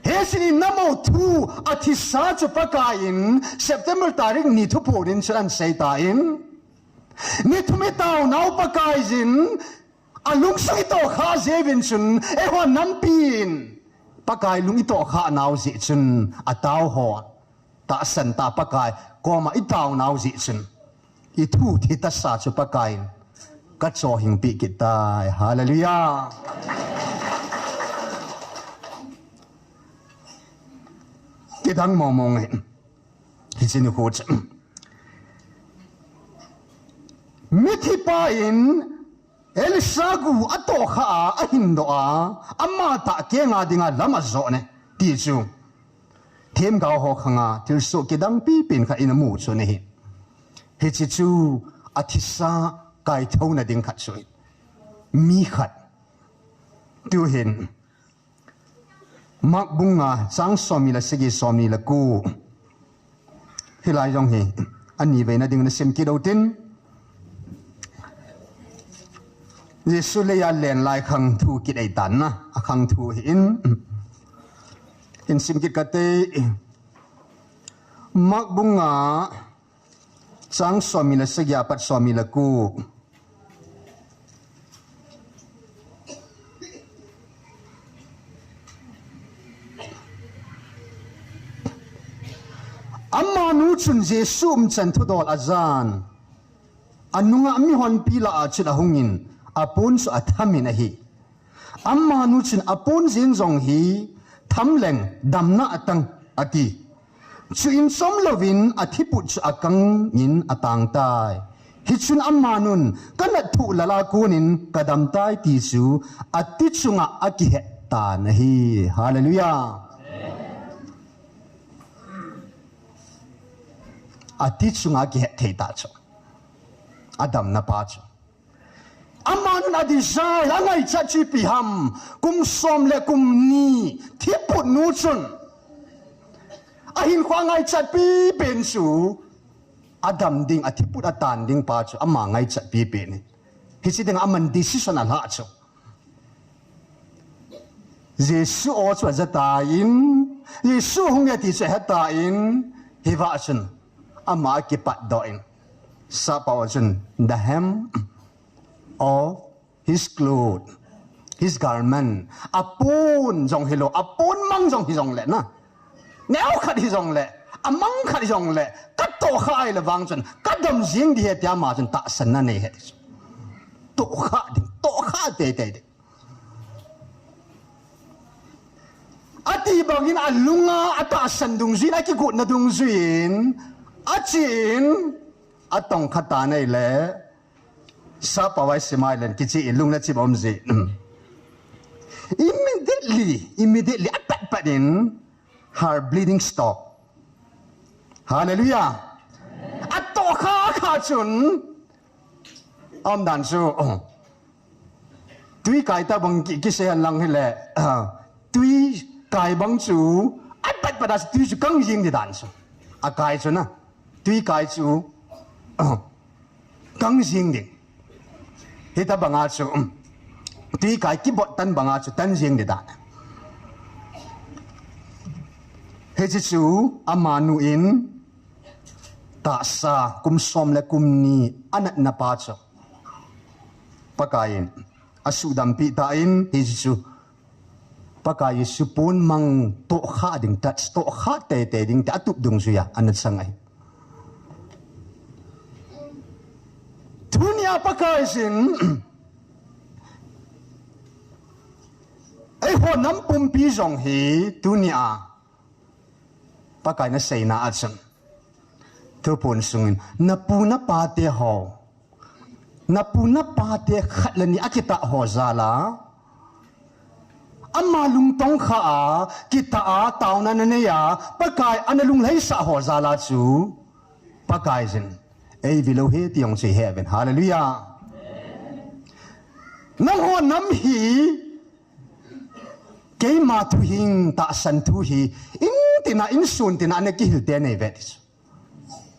Hiche ni namo thu athisa chu Pakai in September tarik ni thum pon in chu aseita in. Ni thum itaonau Pakai jin alungsung itohkhah jeh uvin chun, eiho nampin Pakai lung itohkhah nau jeh chun ataohon. Tahsan tah Pakai koma itaonau jeh chun, ithu thitasa chu Pakai in kachohhingpeh kit tai. Hallelujah. Kidang mongmong in. Hiche nikho chu mithipa in Elisha gu atohkhah a, ahingdoh a, amatah kenga dinga lam ajoh ne, ti chu themgao ho khanga thilsoh kidang pipen khat in amu chu ahi. Hiche chu athisa kaithouna ding khat chu ahi. Mi khat. Tuhin Mark bung nga chang somni le sagi, somni le ko. Hilai jong hi ani veina ding nasim kit u tin. Jesu leiya alen lai khang thu kit ahitan na, akhang thu hi in. Hin sim kit kate. Mark bung nga chang somni le sagi apat somni le ko. Amanu chun Jesu umchan thudol ajan. Anunga mihonpi lah a chun ahungin, apon chu athamin ahi. Amanu chun apon jeng jong hi thamleng damna atang ati. Chuin chomlouvin athiput chu akangin atangtai. Hichun amanun kanat thuh lala konin kadamtai ti chu ati chunga akihet tan ahi. Hallelujah. Ati chunga akihet thei ta chu. Adamna pa chu. Aman adesire, angaichat chu ipi ham, kum som le kum ni thiput nu chun. Ahinkho angaichat pipen chu, adam ding, athiput atan ding pa chu, ama ngaichat pipen ahi. Hiche dinga aman decision alha chu. Jesu o chu ajatai, Jesu hung e ti chu ahetai, hiva chun ama akipatdoh in, sapa o chun, the hem of his cloth, his garment, apon jong hilou, apon mang jong hijongle na, neo khat hijongle, amang khat hijongle, katohkhah ahile vang chun kadam jing ding ahi tia ama chun tahsanna anei ahi. Tohkhah ding, tohkhah teitei ding. Ati bangin alunga atahsan dungjuiyin, akigotna dungjuiyin, achen, atongkha tan ahile, sapa vai simai len kiche in lungna chim aum ji. Immediately, immediately, apatpat in, her bleeding stop. Hallelujah. Atohkhah khah chun, aumdan chu, twi kai ta bang ki, kisei hen lang hile, twi kai bang chu, apatpat a twi chu kang jing ding dan chu. Akai chu na, twi kai chu, kang jing ding. Hitabanga chu, um, tui kai kibot tan banga chu tan jing ding ta. Hiche chu amanu in tahsa kum som le kum ni anatna pa chu Pakaiyin asuhdampi tan, hiche chu Pakai Jesu pon mang tohkha ding, touch tohkha teitei ding ti atup dungjuiya ana chang ahi. Tunia Pakaiyin eiho nam pumpi jong hi tunia Pakai naseina a chun, Thuphon sungin napu napa te ho, napu napa te khat le ni akitah ho jal a, ama lungtong kha a, kitah a, taona nanei a, Pakai ana lunglhaisah ho jal a chu Pakaiyin eivil u hi ti jong chu ihe uvin. Hallelujah. Nangho nam hi keima thuhing tahsan thu hi in tina, insun tina ana kihil te nei ve ti chu.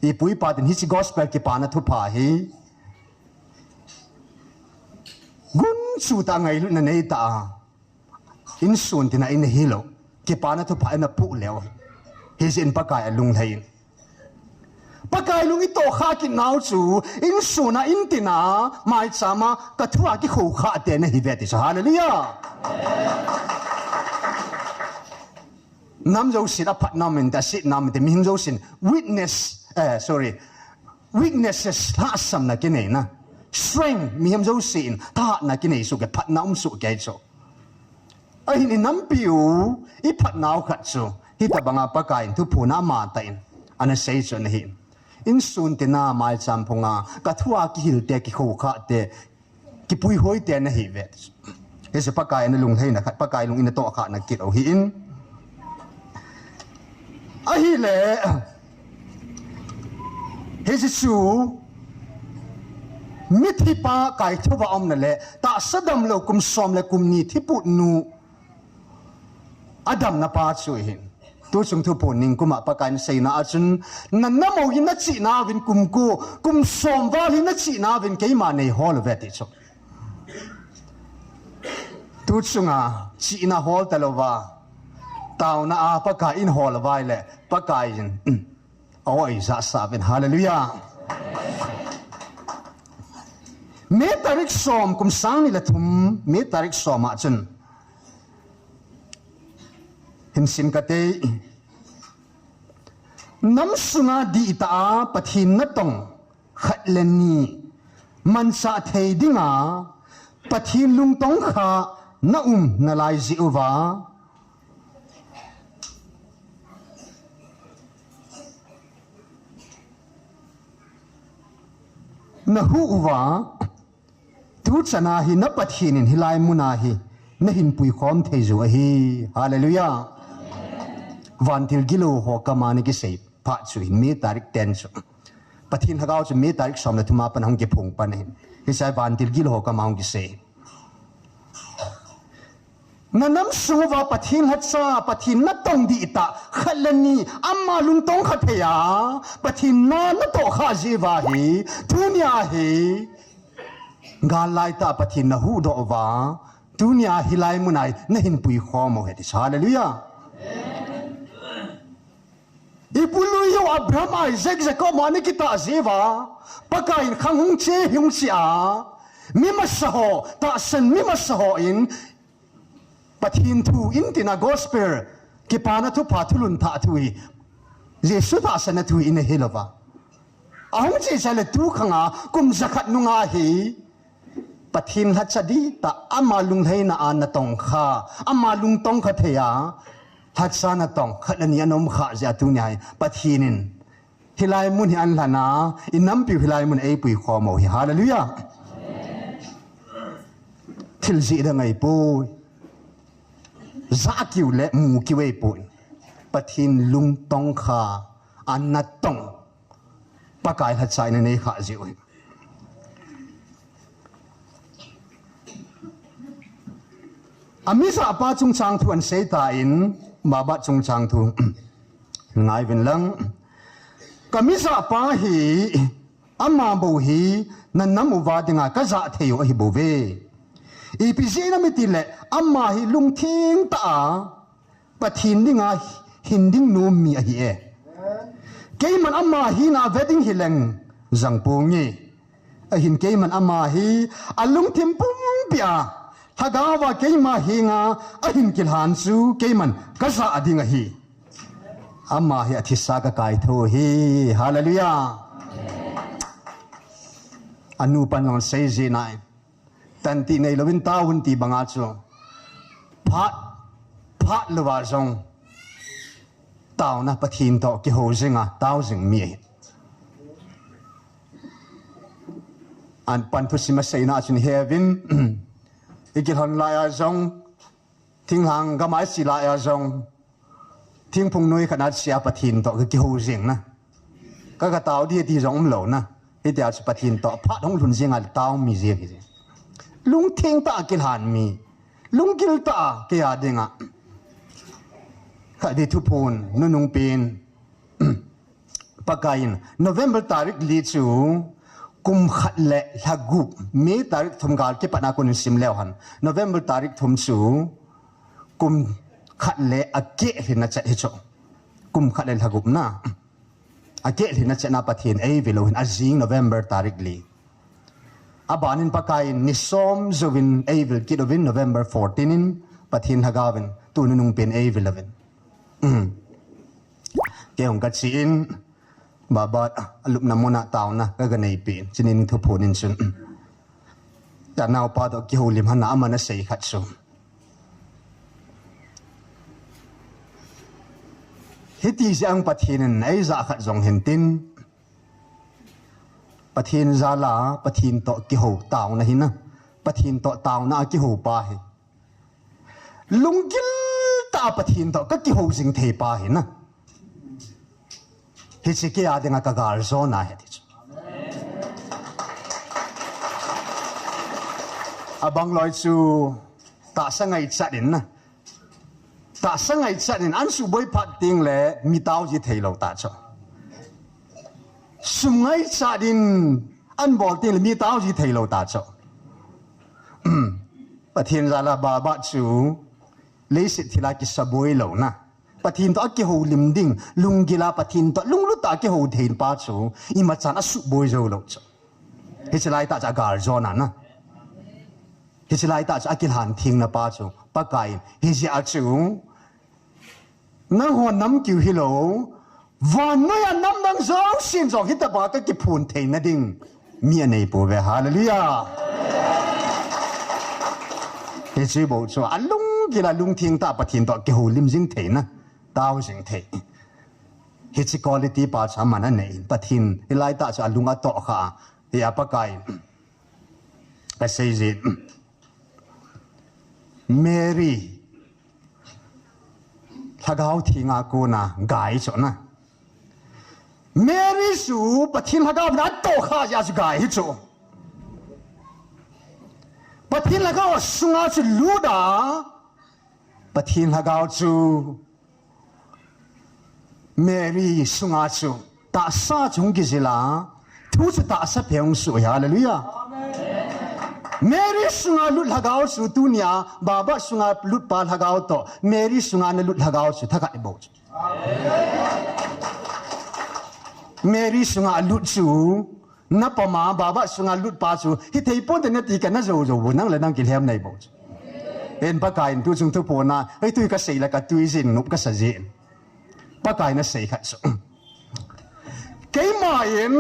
Ipu ipa ten hiche gospel kipana thupha hi gunchu tah ngailutna nei tah a, insun tina ina hil u, kipana thupha ina pu leu, hijeh in Pakai alunglhai in. Pakai lung itohkha kit nau chu, insun a, in tina, maicham a, kathua kikhoukhah te nahi ve ti chu. Hallelujah. Nam jousen aphatna um inte, asetna um inte, mihem jousen weakness, eh, sorry, weaknesses lhahsamna kineina, strength, mihem jousen thahatna kinei soh kei, phatna um soh kei chu. Ahin inampiu, iphatnau khat chu hitabanga Pakaiyin Thuphon a amatah in ana sei chu ana hi. Insun tina, maicham phunga kathua kihil te, kikhoukhah te, kipuihoi te nahi ve. Hiche Pakai ana lunglhaina khat, Pakai lung ina tohkhahna kit u hi in. Ahile, hiche chu mithi pa kaithouva umna le tahsa damlou kum som le kum ni thiputnu adamna pa chu ahin. Tuchung Thuphon ningkuma Pakaiyin aseina a chun, nanamou hi nachihna uvin kum ko, kum som val hi nachihna uvin keima neihol uve ti chu. Tuchunga chihna hol talouva, taona a Pakaiyin hol uva ahile, Pakaiyin, um, aw eijahsah uvin. Hallelujah. May tarik som, kum sang ni le thum, May tarik som a chun, hin sim kate, nam sunga dihtah a Pathen natong khat le ni manchah thei dinga Pathen lungtong kha naum nalai jeh uva, nahuh uva, tuchan a hi na Pathen in hilai muna hi nahin puikhom thei jiu ahi. Hallelujah. Vantil gilou ho kama ana kisei phat chu hin May tarik ten chu, Pathen Lhagao chu May tarik som le thum a pat ahung kiphong pan ahin. Hiche a vantil gilou ho kama ahung kisei. Nanam sung uva Pathen lhacha, Pathen natong dihtah khat le ni, ama lungtong kha thei a Pathen na natoh khah jeh uva hi, tunia hi gal laitah Pathen nahuhdoh uva, tunia hilai muna hi nahin puikhom u ahi ti. Hallelujah. Ipu lui u Abraham, Isaac, Jacob ho ana kitah jeh uva, Pakaiyin khang hung che, hung che a, mi masa ho, tahsan mi masa hon Pathen thu in tina gospel, kipana thupha, thulhun thah thu hi, Jesu tahsanna thu hi ana hil uva, ahung che chai le tu khang a kum jakhat nunga hi Pathen lhacha dihtah, ama lunglhaina a natong kha, ama lungtong kha thei a lhacha natong khat le ni ana um khah jeh a tunia hi Pathen in hilai mun hi ahin lhan a, inampiu hilai mun eipuikhom u hi. Hallelujah. Thil jih dang ahipoi. Jah kiu le mu kiu ahipoi. Pathen lungtong kha, a natong Pakai lhacha in anei khah jeh u hi. Amijahpa chungchang thu ahin sei tan, Babat chungchang thu. Ngai uvin lang. Kamijahpa hi Ama bou hi na nam uva dinga ka ja thei u ahi bouve. Ipi jeh inem itile ama hi lungtheng tah a Pathen dinga hin ding nom mi ahi e. Keiman ama hina ve ding hileng jang ponge. Ahin keiman ama hi alungthim pumpi a Lhagao va keima henga ahin kilhan chu keiman ka ja ding ahi. Ama hi athisa ka kaitho hi. Hallelujah. Anu pan jong sei ji nai. Tanti nei louvin tao un ti banga chu. Phat, phat louva jong. Taona Pathen toh kihou jinga, tao jing mi ahi. An pan thusim a seina chun hevin, i kilhon lai a jong, thinglhang gam a i che lai a jong, thingphung noi khat a che a Pathen toh ka kihou jing na. Ka ka tao di ti jong um lou na. Hitia chu Pathen toh phat hung lhun jing a tao mi jing hi. Lungtheng tah a kilhan mi. Lunggil tah a kei a dinga. Kha di thuphon, nunung pen. Pakaiyin, November tarik li chu kum khat le lha gup, May tarik thum gal kipat a kon sim leu hen. November tarik thum chu kum khat le akeh lhinna chet hi chu. Kum khat le lha gup na. Akeh lhinna chet na Pathen eivil u hin ajing November tarik li. Abanin Pakaiyin ni som jouvin eivil kit uvin November fourteen in Pathen Lhagao vin tuni nung pen eivil uvin. Um. Kei hung ka che in, Baba, alupna muna taona ka ga nei pen, chuni thuphon in chun. Ka naopa toh kihoulim hana aman asei khat chu. Hiti jeh a Pathen in eija khat jong hin tin. Pathen jal a, Pathen toh kihou taona hi na. Pathen toh taona a kihou pa hi. Lunggil tah a Pathen toh ka kihou jing thei pa hi na. Hiche kei a dinga ka gal jona ahi ti chu. Abang loi chu tahsa ngaichat in na. Tahsa ngaichat in an suboi phat teng le mi tao ji thei lou ta chu. Sum ngaichat in an bol teng le mi tao ji thei lou ta chu. Pathen jal a Baba chu leiset thil a kisaboi lou na. Pathen toh a kihoulim ding, lunggil a Pathen toh lunglut a kihou thei pa chu, imachan asuboi jou lou chu. Hiche lai tah chu a gal jona na. Hiche lai tah chu a kilhan theng na pa chu, Pakaiyin, hijeh a chu, nangho nam kiu hilou, vannoi a nam dang jousen jong hitobang a ka kiphon theina ding mi anei pouve, hallelujah. Hiche bou chu, alunggil a lungtheng tah a Pathen toh kihoulim jing theina, tao jing thei. Hiche quality pa chu aman anei, Pathen, hilai tah chu alung atoh kha, hi a Pakai. Ka sei jin. Mary. Lhagao Theng a kona gai chu na. Mary chu Pathen Lhagao in atoh kha jeh a chu gai hi chu. Pathen Lhagao sunga chu lut a. Pathen Lhagao chu Mary sunga chu tahsa chu hung kijil a, thu chu tahsa phe hung soh hi, hallelujah. Mary sunga lut Lhagao chu tunia, Baba sunga lut pa Lhagao toh, Mary sunga na lut Lhagao chu thakhat ibol chu. Mary sunga lut chu, na pama, Baba sunga lut pa chu, hithei ponte nati kana jou jou bou, nang le nang kilhem nai bou chu. En Pakai in tu chung thuphon a, hei tui kasei le katui jin, nop kasa jin. Pakai in asei khat chu. Keima in,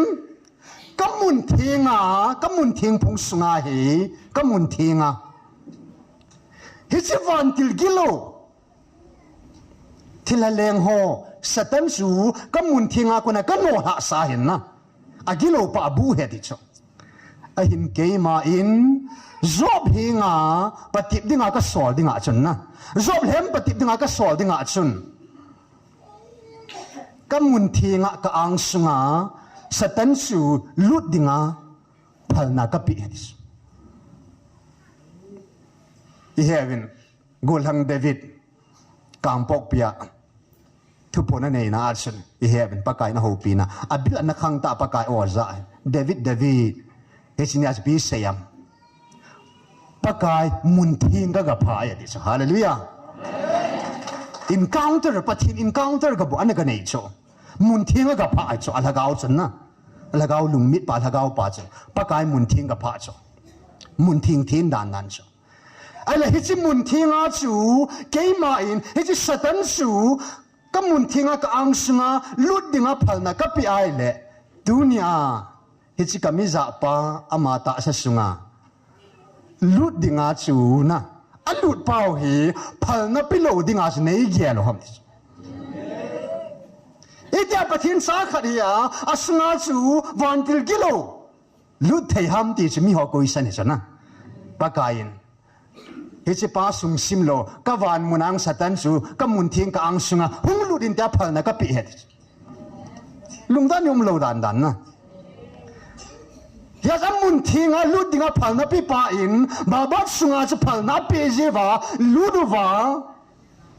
kamun theng a, kamun theng phung sunga hi, kamun theng a. Hiche vantil gilou. Thilha leng ho, Satan chu kamun theng a kona kanoh lhahsa hin na. Agilou pa abu ahi ti chu. Ahin keima in, Job henga patep dinga kasol dinga chun na. Job lhem patep dinga kasol dinga chun. Kamun theng a ka ang sunga, Satan chu lut dinga phalna kapeh ahi ti chu. Ihe uvin. Gollhang David, Kangpokpi a, Thuphon aneina a chun, i he uvin Pakai in ahoupina. Abil ana khang ta Pakai o ja. David, David. Hiche nia chu ipi sei am. Pakai mun theng a kaga phah e ati chu. Hallelujah. Encounter, Pathen encounter kabu ana kanei chu. Mun theng a kaga phah chu, alhagao chun na. Alhagao lungmit pa, alhagao pa chu. Pakai mun theng a kaga phah chu. Mun theng theng dan dan chu. Ahile hiche mun theng a chu, keima in, hiche Satan chu, ka mun theng a ka angsunga, lut dinga phalna kapeh ahile. Tunia, hiche ka mijah pa, ama tahsa sunga. Lut dinga chu na, alut pau hi, phalna pelou dinga chu nei gel u ham ti chu. Hitia Pathen cha khat hi a, asunga chu, vantil gilou. Lut thei ham ti chu miho koi san hi chu na. Pakai in. Hiche pa sung simlou, ka van mun ang Satan chu, ka mun theng ka angsunga, hung lut in tia phalna kapeh e ti chu. Lungdon i umlou dan dan na. Hia chu amun theng a lut dinga phalna pe pa in, Babat sunga chu phalna apeh jeh uva, lut uva.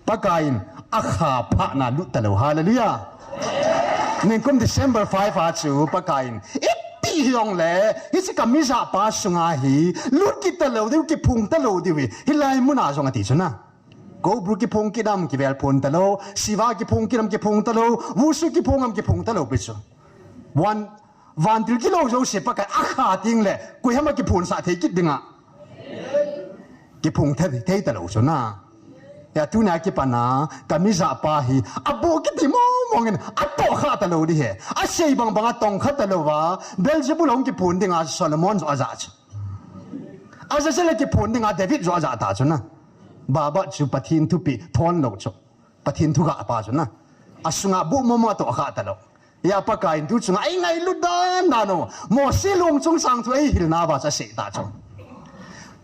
Pakai in, akha phah na lut talou. Hallelujah. Nikum December five a chu, Pakai in, ipi hijongle, hiche ka mijah pa sunga hi, lut kit talou diu, kiphong talou diu hi, hilai mun a jong ati chu na. Kobru kiphong kit am kivel phon talou, Siva kiphong kit am kiphong talou, Wushu kiphong am kiphong talou pi chu. Van, vantil gilou jouse Pakai akha teng le, koi ham a kiphonsah thei kit dinga. Kiphong thei, thei talou chu na. Hia tunia kipat na, ka mijah pa hi, aboh kiti mong mong in, atohkhah talou ding ahi. Asei bang bang a tongkha talou va, Beelzebul hung kiphon dinga Solomon joh aja chu. Azazel a kiphon dinga David joh aja ta chu na. Babat chu Pathen thupeh thon lou chu. Pathen thugah pa chu na. Asunga boh mong mong a tohkhah talou. Hia Pakai in tu chunga eingailut dan dan u. Mose lung chungchang chu eihil nauva chu asei ta chu.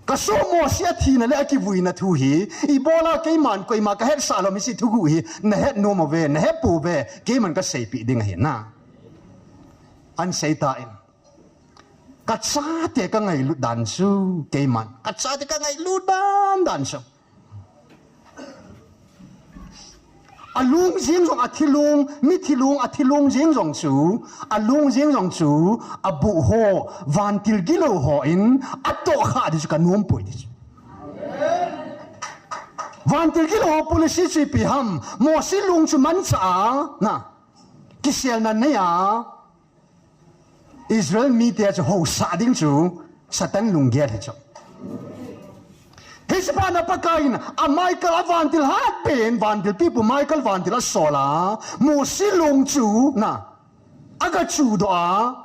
Ka soh Mose athina le akivuina thu hi. Ibola keiman koima kahetsah lou hiche thuguh hi. Nahet nom uve, nahet pouve. Keiman kaseipeh ding ahi na. Ahin sei tan. Ka chate ka ngailut dan chu, keiman. Ka chate ka ngailut dan dan chu. Alung jeng jong athilung, mithi lung, athilung jeng jong chu, alung jeng jong chu, aboh ho, vantil gilou ho in, atohkhah ding chu ka nom poi ti chu. Vantil gilou ho policy chu ipi ham, Mose lung chu manchah a, na, kiselna nei a, Israel mite chu housah ding chu Satan lunggel hi chu. Hiche pa na Pakai in a Michael a vantil hat pen vantil pipu Michael vantil asol a Mose lung chu na aga chudoh a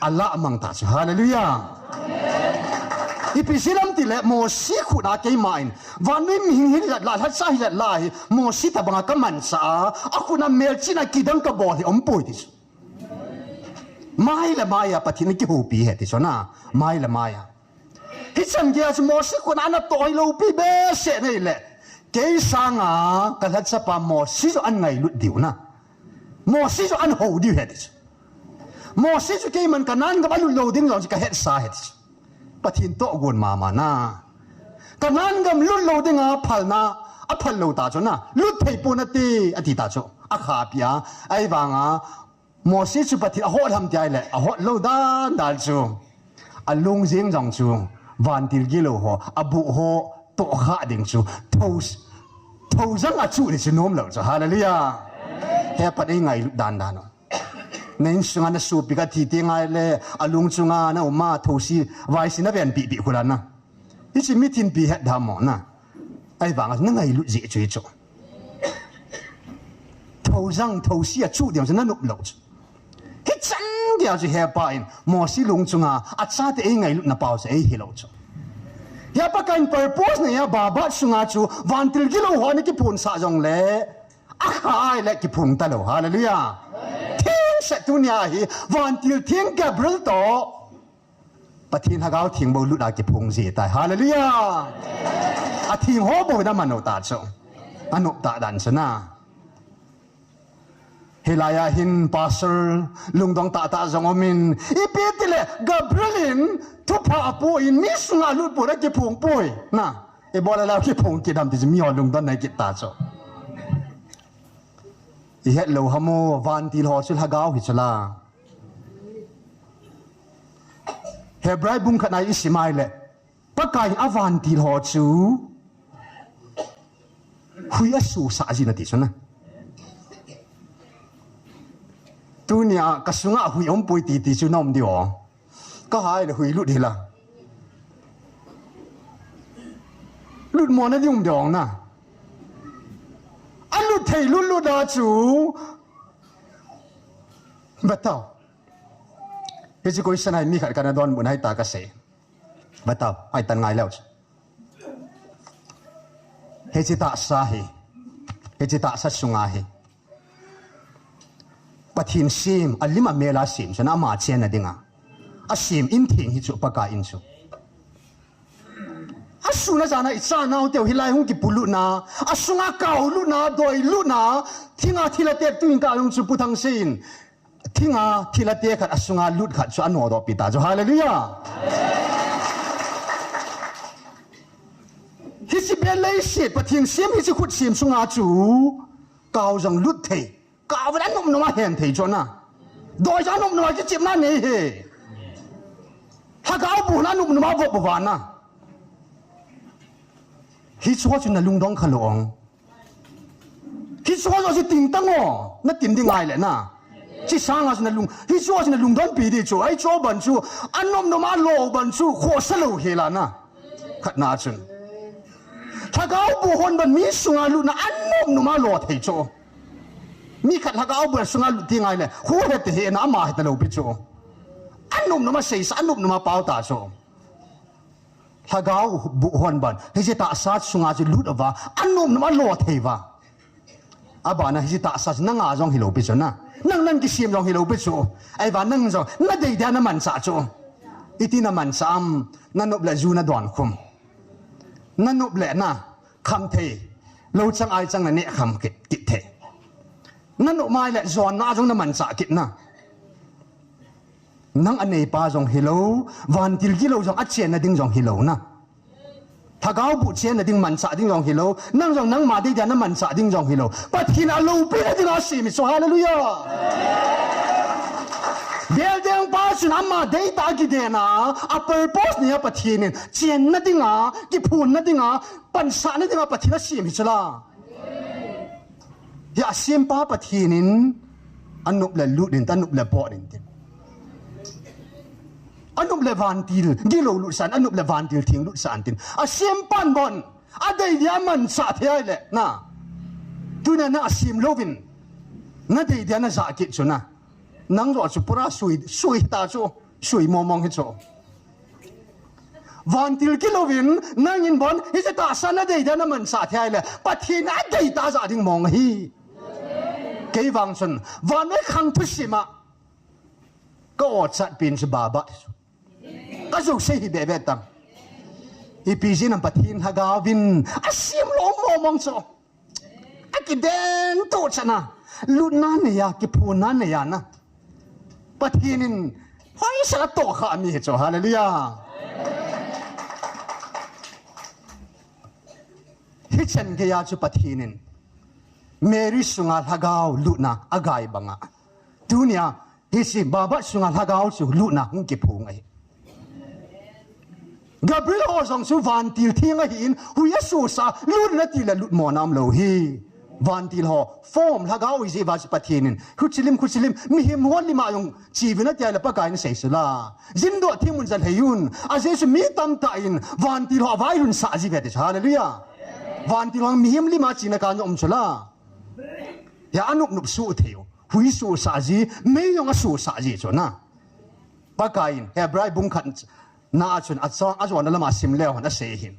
alah mang ta chu. Hallelujah. Ipi jeh ham itile Mose khut a keima in vannoi mihing hilat la lhacha hilat la hi Mose tabang a kamanchah a akhut a melchihna kidang kabol hi umpoi ti chu. Mai le mai a Pathen in akihoupi ahi ti chu na, mai le mai a. Hichan geiya chu Mose khut a natoh hilou pi behseh ahile. Kei sanga ka lhacha pa Mose chu ahin ngailut diu na. Mose chu ahin hou diu ahi ti chu. Mose chu keiman Canaan gam alut lou ding jong chu kahetsa ahi ti chu. Pathen tohgon mama na. Canaan gam lut lou dinga phalna, aphal lou ta chu na. Lut thei pon ati, ati ta chu. Akha pia, ahivanga, Mose chu Pathen ahot ham ti ahile, ahot lou dan dan chu. Alung jeng jong chu, vantil gilou ho, aboh ho, tohkhah ding chu, thou, thou jang achuh ding chu nom lou chu. Hallelujah. Hia pat eingailut dan dan u. Na insunga na sopi kathi teng ahile, alung chunga na um a, thousi, vaisi na venpi pi khu la na. Hiche mithinpi het dam mo na. Ahivanga na ngailut jeh chu hichu. Thou jang thousi achuh ding chu na nop lou chu. Hichan geiya chu hepa in Mose lung chunga achate eingailutna pau chu eihil lou chu. Hia Pakai in purpose neiya Babat sunga chu vantil gilou ho ana kiphonsah jongle akha ahile kiphong talou. Hallelujah. Thengse tunia hi vantil theng Gabriel toh Pathen Lhagao Theng bou lut a kiphong ji tai. Hallelujah. Atheng ho bou na mano ta chu. Anop ta dan chu na. Hilai a hin pastor lungdong tahtah jong umin. Ipi tile Gabriel in thupha apu in mi sunga lut pon akiphong poi. Na. Ibola la kiphong kit ham ti chu miho lungdon nei kit ta chu. Ihet lou ham o, vantil ho chu lhagao hi chu la. Hebrai bung khat na isim a ahile, Pakai in avantil ho chu hui asosah jin ati chu na. Tunia kasunga hui aumpoi ti ti chu na um diu o. Kahai le hui lut hi la. Lut mo na ding um diu o na. Alut thei lut lut a chu. Batao. Hiche question hi mi khat kana donbut hi ta kasei. Batao, ahi tan ngai leu chu. Hiche tahsa hi, hiche tahsa sunga hi Pathen sem, alim amel a sem, chun ama chenna dinga asem in theng hi chu Pakai in chu. Asun ajan a icha nau teu hilai hung kipulutna, asunga kaolutna, doilutna, thinga thilha te tuin ka hung chu Pu Thangsei in. Thinga thilha te khat asunga lut khat chu anodoh pi ta chu. Hallelujah. Hiche bel leiset Pathen sem hiche khut sem sunga chu kao jong lut thei. Kao vela nop nop a hen thei chu na. Doi jong nop nop a kichepna nei hi. Lhagao bu na nop nop a vop vop a na. Hichu chu na lungdong kha lou ong. Hichu chu ting tang o, na tin ding ngai le na. Chi sanga chu na lung, hichu chu na lungdon pi di chu. Ai chu ban chu, anop nop a lo ban chu, khosa lou hi la na. Khat na chun. Lhagao bu hon ban mi sunga lut na anop nop a lo thei chu. Mi khat lhagao bu sunga lut ti ngai le, hu he te he na ama he ta lou pi chu. Anop nop a seisa, anop nop a pao ta chu. Lhagao bu hon ban, hiche tahsa sunga chu lut uva, anop nop a lo thei uva. Abana hiche tahsa chu nanga jong hilou pi chu na. Nang nang kisem jong hilou pi chu. Ahivang nang jong, na dei dia na manchah chu. Iti na manchah am, na nop le ju na don khum. Na nop le na, kham thei. Lo chang ai chang na neh kham kit, kit thei. Na nop mai le jon na jong na manchah kit na. Nang anei pa jong hilou, vantil gilou jong achenna ding jong hilou na. Lhagao bu chenna ding manchah ding jong hilou, nang jong nangma dei dia na manchah ding jong hilou. Pathen aloupina dinga asem hi chu, hallelujah. Beldeng pa chun ama deitah a kiden a, a purpose nei a Pathen in chenna dinga, kiphonna dinga, pansahna dinga Pathen asem hi chu la. Hi asempa Pathen in anop le lut in, anop le bot in tin. Anop le vantil gilou lutsah in, anop le vantil theng lutsah in tin. Asempan bon, adei dia manchah thei ahile, na. Tunia na asem louvin, na dei dia na jah kit chu na. Nang joh chu pura sui, sui ta chu, sui momong hi chu. Vantil kilouvin, nangin bon, hiche tahsa na dei dia na manchah thei ahile, Pathen in adei tah jah ding mong ahi. Kei vang chun, vannoi khang thusim a, ka ochat pen chu Baba chu. Ka jouse hi bebe tang. Ipi jeh inem Pathen lhagao vin, asem lou momong chu. Akiden toh chan a, lutna nei a, kiphonna nei a na. Pathen in hoisel a tohkhah mi hi chu, hallelujah. Hichan geiya chu Pathen in Mary sunga lhagao lutna agai banga, tunia hiche Baba sunga lhagao chu lutna hung kiphong ahi. Gabriel ho jong chu vantil theng ahin, hui asosah, lut in ati le lut mona umlou hi. Vantil ho, form lhagao ihi jeh uva chu Pathen in, khuchilim, khuchilim, mihem ho lim a jong cheuvin ati le Pakai in asei chu la. Jin doh thingmun ja lhei un, ajeh chu mi tamtah in, vantil ho avai lhun sah ji uve ti chu, hallelujah. Vantil ho mihem lim a chena kana um chu la. Hia anop nop suh thei u, hui sosah ji, mei jong asosah ji chu na. Pakai in, Hebrai bung khat na a chun achang, ajona lama sim leu hen asei hin.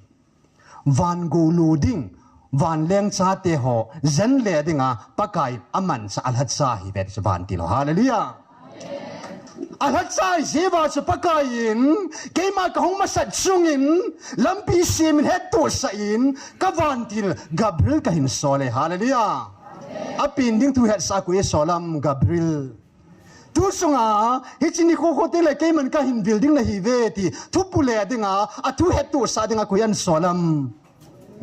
Van gou lo ding, vanleng chate ho, jen le dinga, Pakai in amanchah alhacha hi uve ti chu vantil ho. Hallelujah. Alhacha jeh uva chu Pakai in, keima kahung masat chungin, lampi semin hettohsah in, ka vantil Gabriel kahin sol e. Hallelujah. Apen ding thu hetsah a koi asol am Gabriel. Tu sunga, hiche nikho kho teng le keiman kahin vil ding nahi uve ti, thu pule dinga, athu hettohsah dinga koi ahin sol am.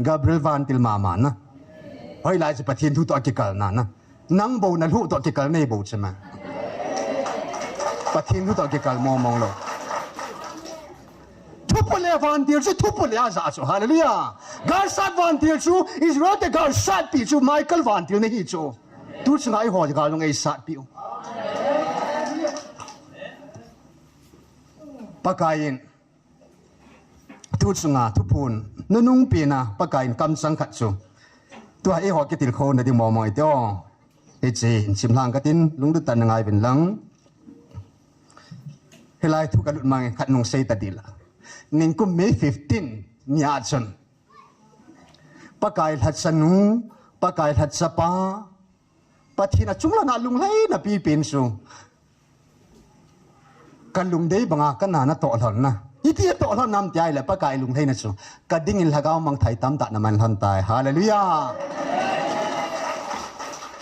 Gabriel vantil mama na. Hoilai chu Pathen thu toh akikalna na. Nang bou na lhuh toh kikal nei bou chu ma. Pathen lhuh toh kikal mong mong lou. Thupu le vantil chu, thupu le a ja chu. Hallelujah. Galsat vantil chu, Israel te galsat pi chu, Michael vantil na hi chu. Tu chunga eiho gal nung eisat pi u. Pakaiyin. Tu chunga, thuphon, nunung pena, Pakaiyin kamchang khat chu. Tua eiho kitilkhouna ding mong mong ite o. Hiche, in simlhang katin, lunglut tah in na ngai uvin lang. Hilai thu kalut mang khat nung sei ta ding la. Nikum May fifteen, nia chun. Pakai lhacha nu, Pakai lhacha pa, Pathen a chunglang a lunglhaina pipen chu. Ka lungdei banga ka na na toh lhon na. Iti a toh lhon nam ti ahile Pakai lunglhaina chu. Ka dingin lhagao mang thei tamtah na man lhon tai. Hallelujah.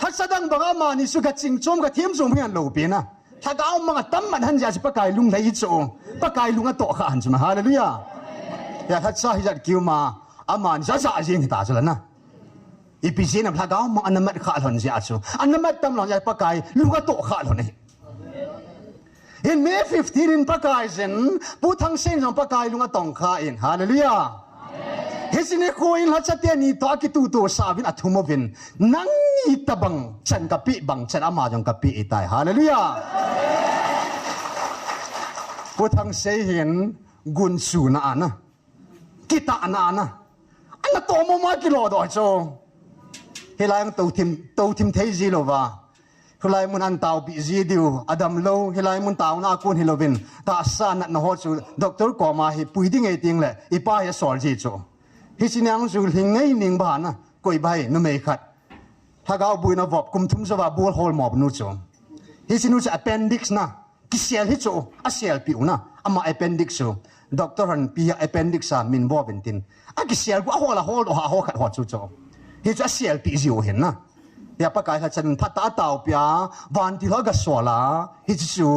Lhacha dang banga mani chu ka ching chom ka them chom hian lo pe na. Lhagao mang a tam man han jia chu Pakai lunglhai chu. Pakai lung a toh kha han chu ma. Hallelujah. Ya lhacha hi jat kiu ma. Aman ja ja jing hi ta chu la na. Ipi jeh inem lhagao mang ana mat kha lhon jeh a chu. Ana mat tam lhon jeh a Pakai lung a toh kha lhon e. In May fifteen in Pakai jin, Pu Thangsen jong Pakai lung a tong kha in. Hallelujah. Hiche nikho in lhacha teni toh a kituto sa uvin a thum uvin. Nang itobang chan ka pe bang chan ama jong ka pe tai. Hallelujah. Pu Thangsen hin gun chu na ana. Kitahna ana. Ana tomo ma kilo doh chu. Hilai ang to thim, to thim thei ji lou va. Hilai mun an taopi ji diu, adam lou, hilai mun taona a kon hi louvin. Tahsa natna ho chu, doctor koma hi pui ding e ting le, i pa hi a sol ji chu. Hiche ni ang chu hling ngei ning ba na, koi ba hi, numei khat. Lhagao buina vop, kum thum jouva bol hol mop nu chu. Hiche nu chu appendix na. Kisel hi chu, a sel pi u na, ama appendix chu. Doctor han pi appendix a min bo vin tin. A kisel gu a hol a hol do ha ho khat ho chu chu. Hi chu a sel pi ji u hin na. Ya Pakai lhachan phat a tao pi a, vantil ho ga sol a. Hi chu chu,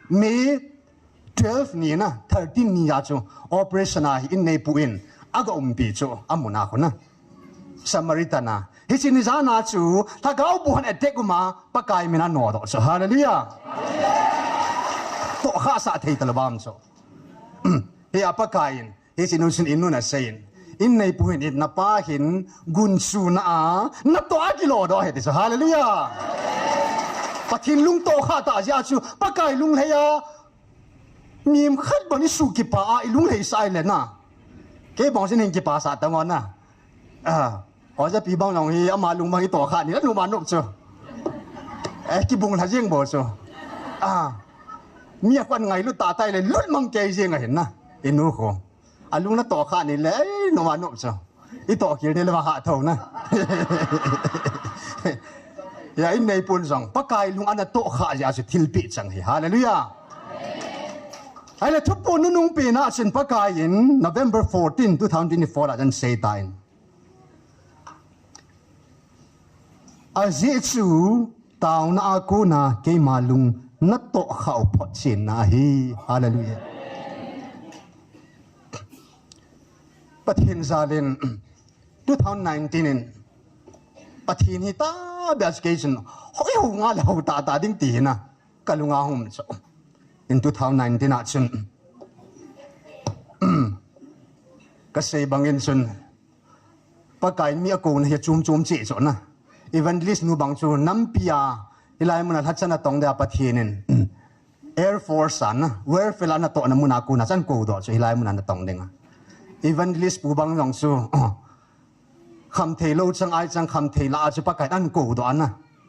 May twelve ni na, thirteen ni a chu, operation a hi in nei pu in, a ga um pi chu, a mun a khu na. Samaritan a. Hiche ni jan a chu, lhagao bu han attack um a, Pakai min a no doh chu. Hallelujah. Toh kha sa thei ta lou bam chu. Hi a Pakai in, hiche nu chun in nun a sei in. In nei pu hin in na pa hin gun chu na a, na toh a kilo doh he ti chu. Hallelujah. Pathen lung toh kha ta jeh a chu, Pakai lunglhai a, mi khat bang i su kipa a, i lunglhai sa i le na. Kei bang sin hin kipa sa ta ngon na. Ah, oja pi bang jong hi, ama lung bang hi toh kha ni, a numa nop chu. Eh, kibung lha jing bo chu. Ah, mi a kwan ngailut ta tai le, lut mang kei jing a hin na. I nu khu. A lung na toh kha ni le, ei, numa nop chu. I toh kil ni le, va ha tho na. Ya, in nei pun jong. Pakai lung ana toh kha jeh a chu thilpeh chang hi. Hallelujah. Ahile thupu nunung pena chun Pakai in November fourteen, two thousand twenty-four a jan sei ta in. Ajeh chu taona a kona keima lung na toh kha u phot chenna ahi. Hallelujah. Pathen jal in two thousand nineteen in Pathen hi ta bia chu kei chun hoi ho nga le ho ta ta ding ti hi na. Ka lunga hum chu. In two thousand nineteen a chun. Ka sei bangin chun. Pakai mi a kona hi chum chum che chu na. Evangelist nu bang chu nampi a. Hilai mun a lhachan a tong dia Pathen in. Air Force a na. Warfare a na toh na mun a kona chan ko doh chu. Hilai mun a na tong ding a. Evangelist pu bang jong chu. Kham thei lou chang ai chang kham thei la a chu Pakai an ko doh a na.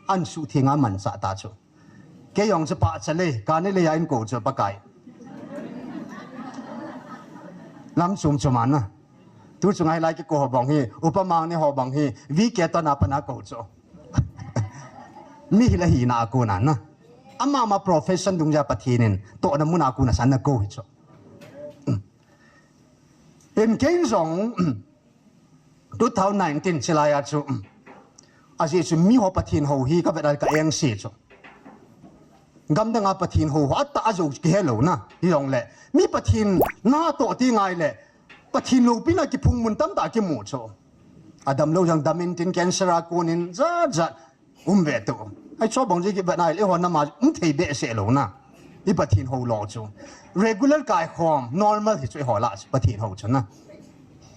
An su theng a man sa ta chu. Kei jong chu pahcha le, ka ni le a in ko chu Pakai. Lam chum chum a na. Tu chunga hilai kiko ho bang hi, upa mang ni ho bang hi, V K to na pa na ko chu. Mi hi la hi na a kona na. Ama ma profession dung ja Pathen in, toh na mun a kona san na ko hi chu. In kei jong, Two thousand nineteen chilai a chu, ajeh chu mi ho Pathen ho hi ka vet a ka eng se chu. Gamdang a Pathen ho ho a ta a jo kihe lou na, hi jong le. Mi Pathen na toh ti ngai le, Pathen loupina kiphung mun tamtah kimu chu. A dam lou jang dam in tin cancer a kon in, jat jat. Um ve tu. Ai cho bang ji ki ba nai le ho na ma um thei be se lo na. I Pathen ho lo chu. Regular kai khom, normal hi chu i ho la chu Pathen ho chu na.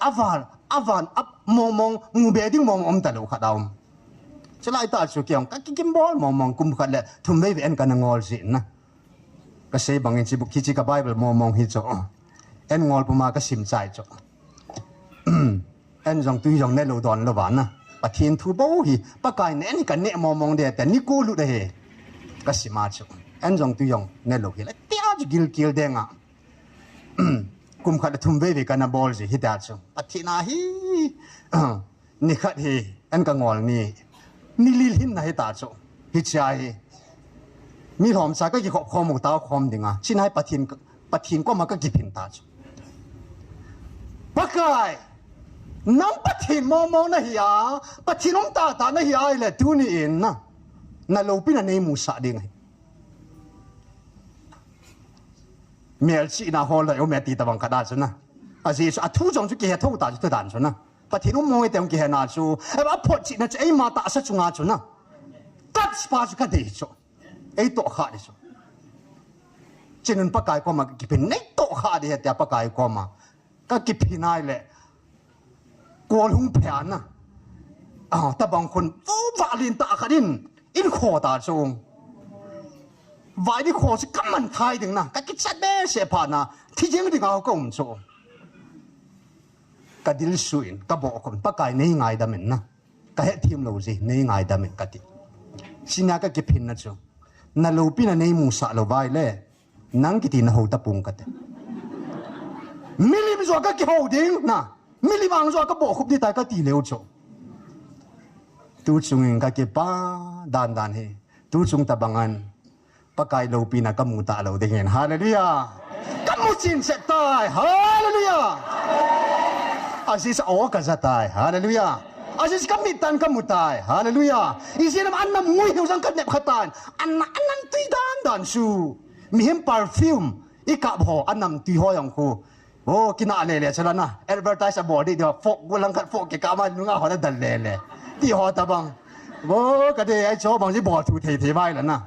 Avan, avan, ap mong mong, mu be ding mong um ta lo kha daum. Chulai ta chu kiang, ka ki kim bol mong mong kum khat le thum vei ve en ka na ngol ji na. Ka sei bangin chi buk hi chi ka Bible mong mong hi chu. En ngol puma ka sim chai chu. En jong tui jong ne lo don lo vana. Pathen thu bo hi, Pakai ne ni ka ne mong mong de te ni ko lu de he. Ka sima chu. En jong tui jong ne lo hi la. Tia chu gil kil de nga. Kum khat thum vei vei ka na bol ji hi ta chu. Pathen a hi. Ni khat hi, en ka ngol ni. Ni lil hin na hi ta chu. Hi chia hi. Mi lhom cha ka ki khop khom u ta khom dinga. Chi nai Pathen, Pathen koma ka ki phin ta chu. Pakai, nang Pathen mong mong na hi a, Pathen um ta ta na hi a le tuni in na. Na lopi na nei mu sa ding hi. Mel chi na hol lo, mel ti ta bang ka da chu na. A ji chu a thu jong chu ki he tho ta chu ta dan chu na. Pathen um mong e te um ki he na chu. E ba phot chi na chu, ei ma ta sa chu nga chu na. Touch pa chu ka de chu. Ei to kha de chu. Chinun Pakai koma ki phin nei to kha de he te Pakai koma. Ka ki phin ai le. Kol hung phe na. Ah, ta bang khun. Vo va lin ta kha din. In kho ta chu. Vai di kho si ka man thai ding na. Ka ki chat be se pha na. Thi jeng ding a ka um chu. Ka dil su in, ka bo khom, Pakai nei ngai dam in na. Ka he thim lo ji, nei ngai dam in ka ti. Sina ka ki phin na chu. Na lopi na nei mu sa lo vai le. Nang ki ti na ho ta pung ka te. Milim zo ka ki ho ding na. Milim ang zo ka bo khup di ta ka ti leu chu. Tu chung in ka ki pa dan dan hi. Tu chung ta bangan. Pakai lopi na ka mu ta lo ding hin. Hallelujah. Ka mu chin set tai. Hallelujah. Aziz o ka za tai. Hallelujah. Aziz ka mit tan ka mu tai. Hallelujah. Izin am an nam ngui hiu jang ka nep kha tan. An na an nam tui dan dan su. Mihem perfume. I kap ho an nam tui ho jang khu. Vo, kina le le chala na. Advertise a bol di, di, fok, gu lang khat fok, ke ka ma, nunga ho na dal le le. Ti ho ta bang. Vo, ka de, ai cho bang ji bol thu thei thei vai la na.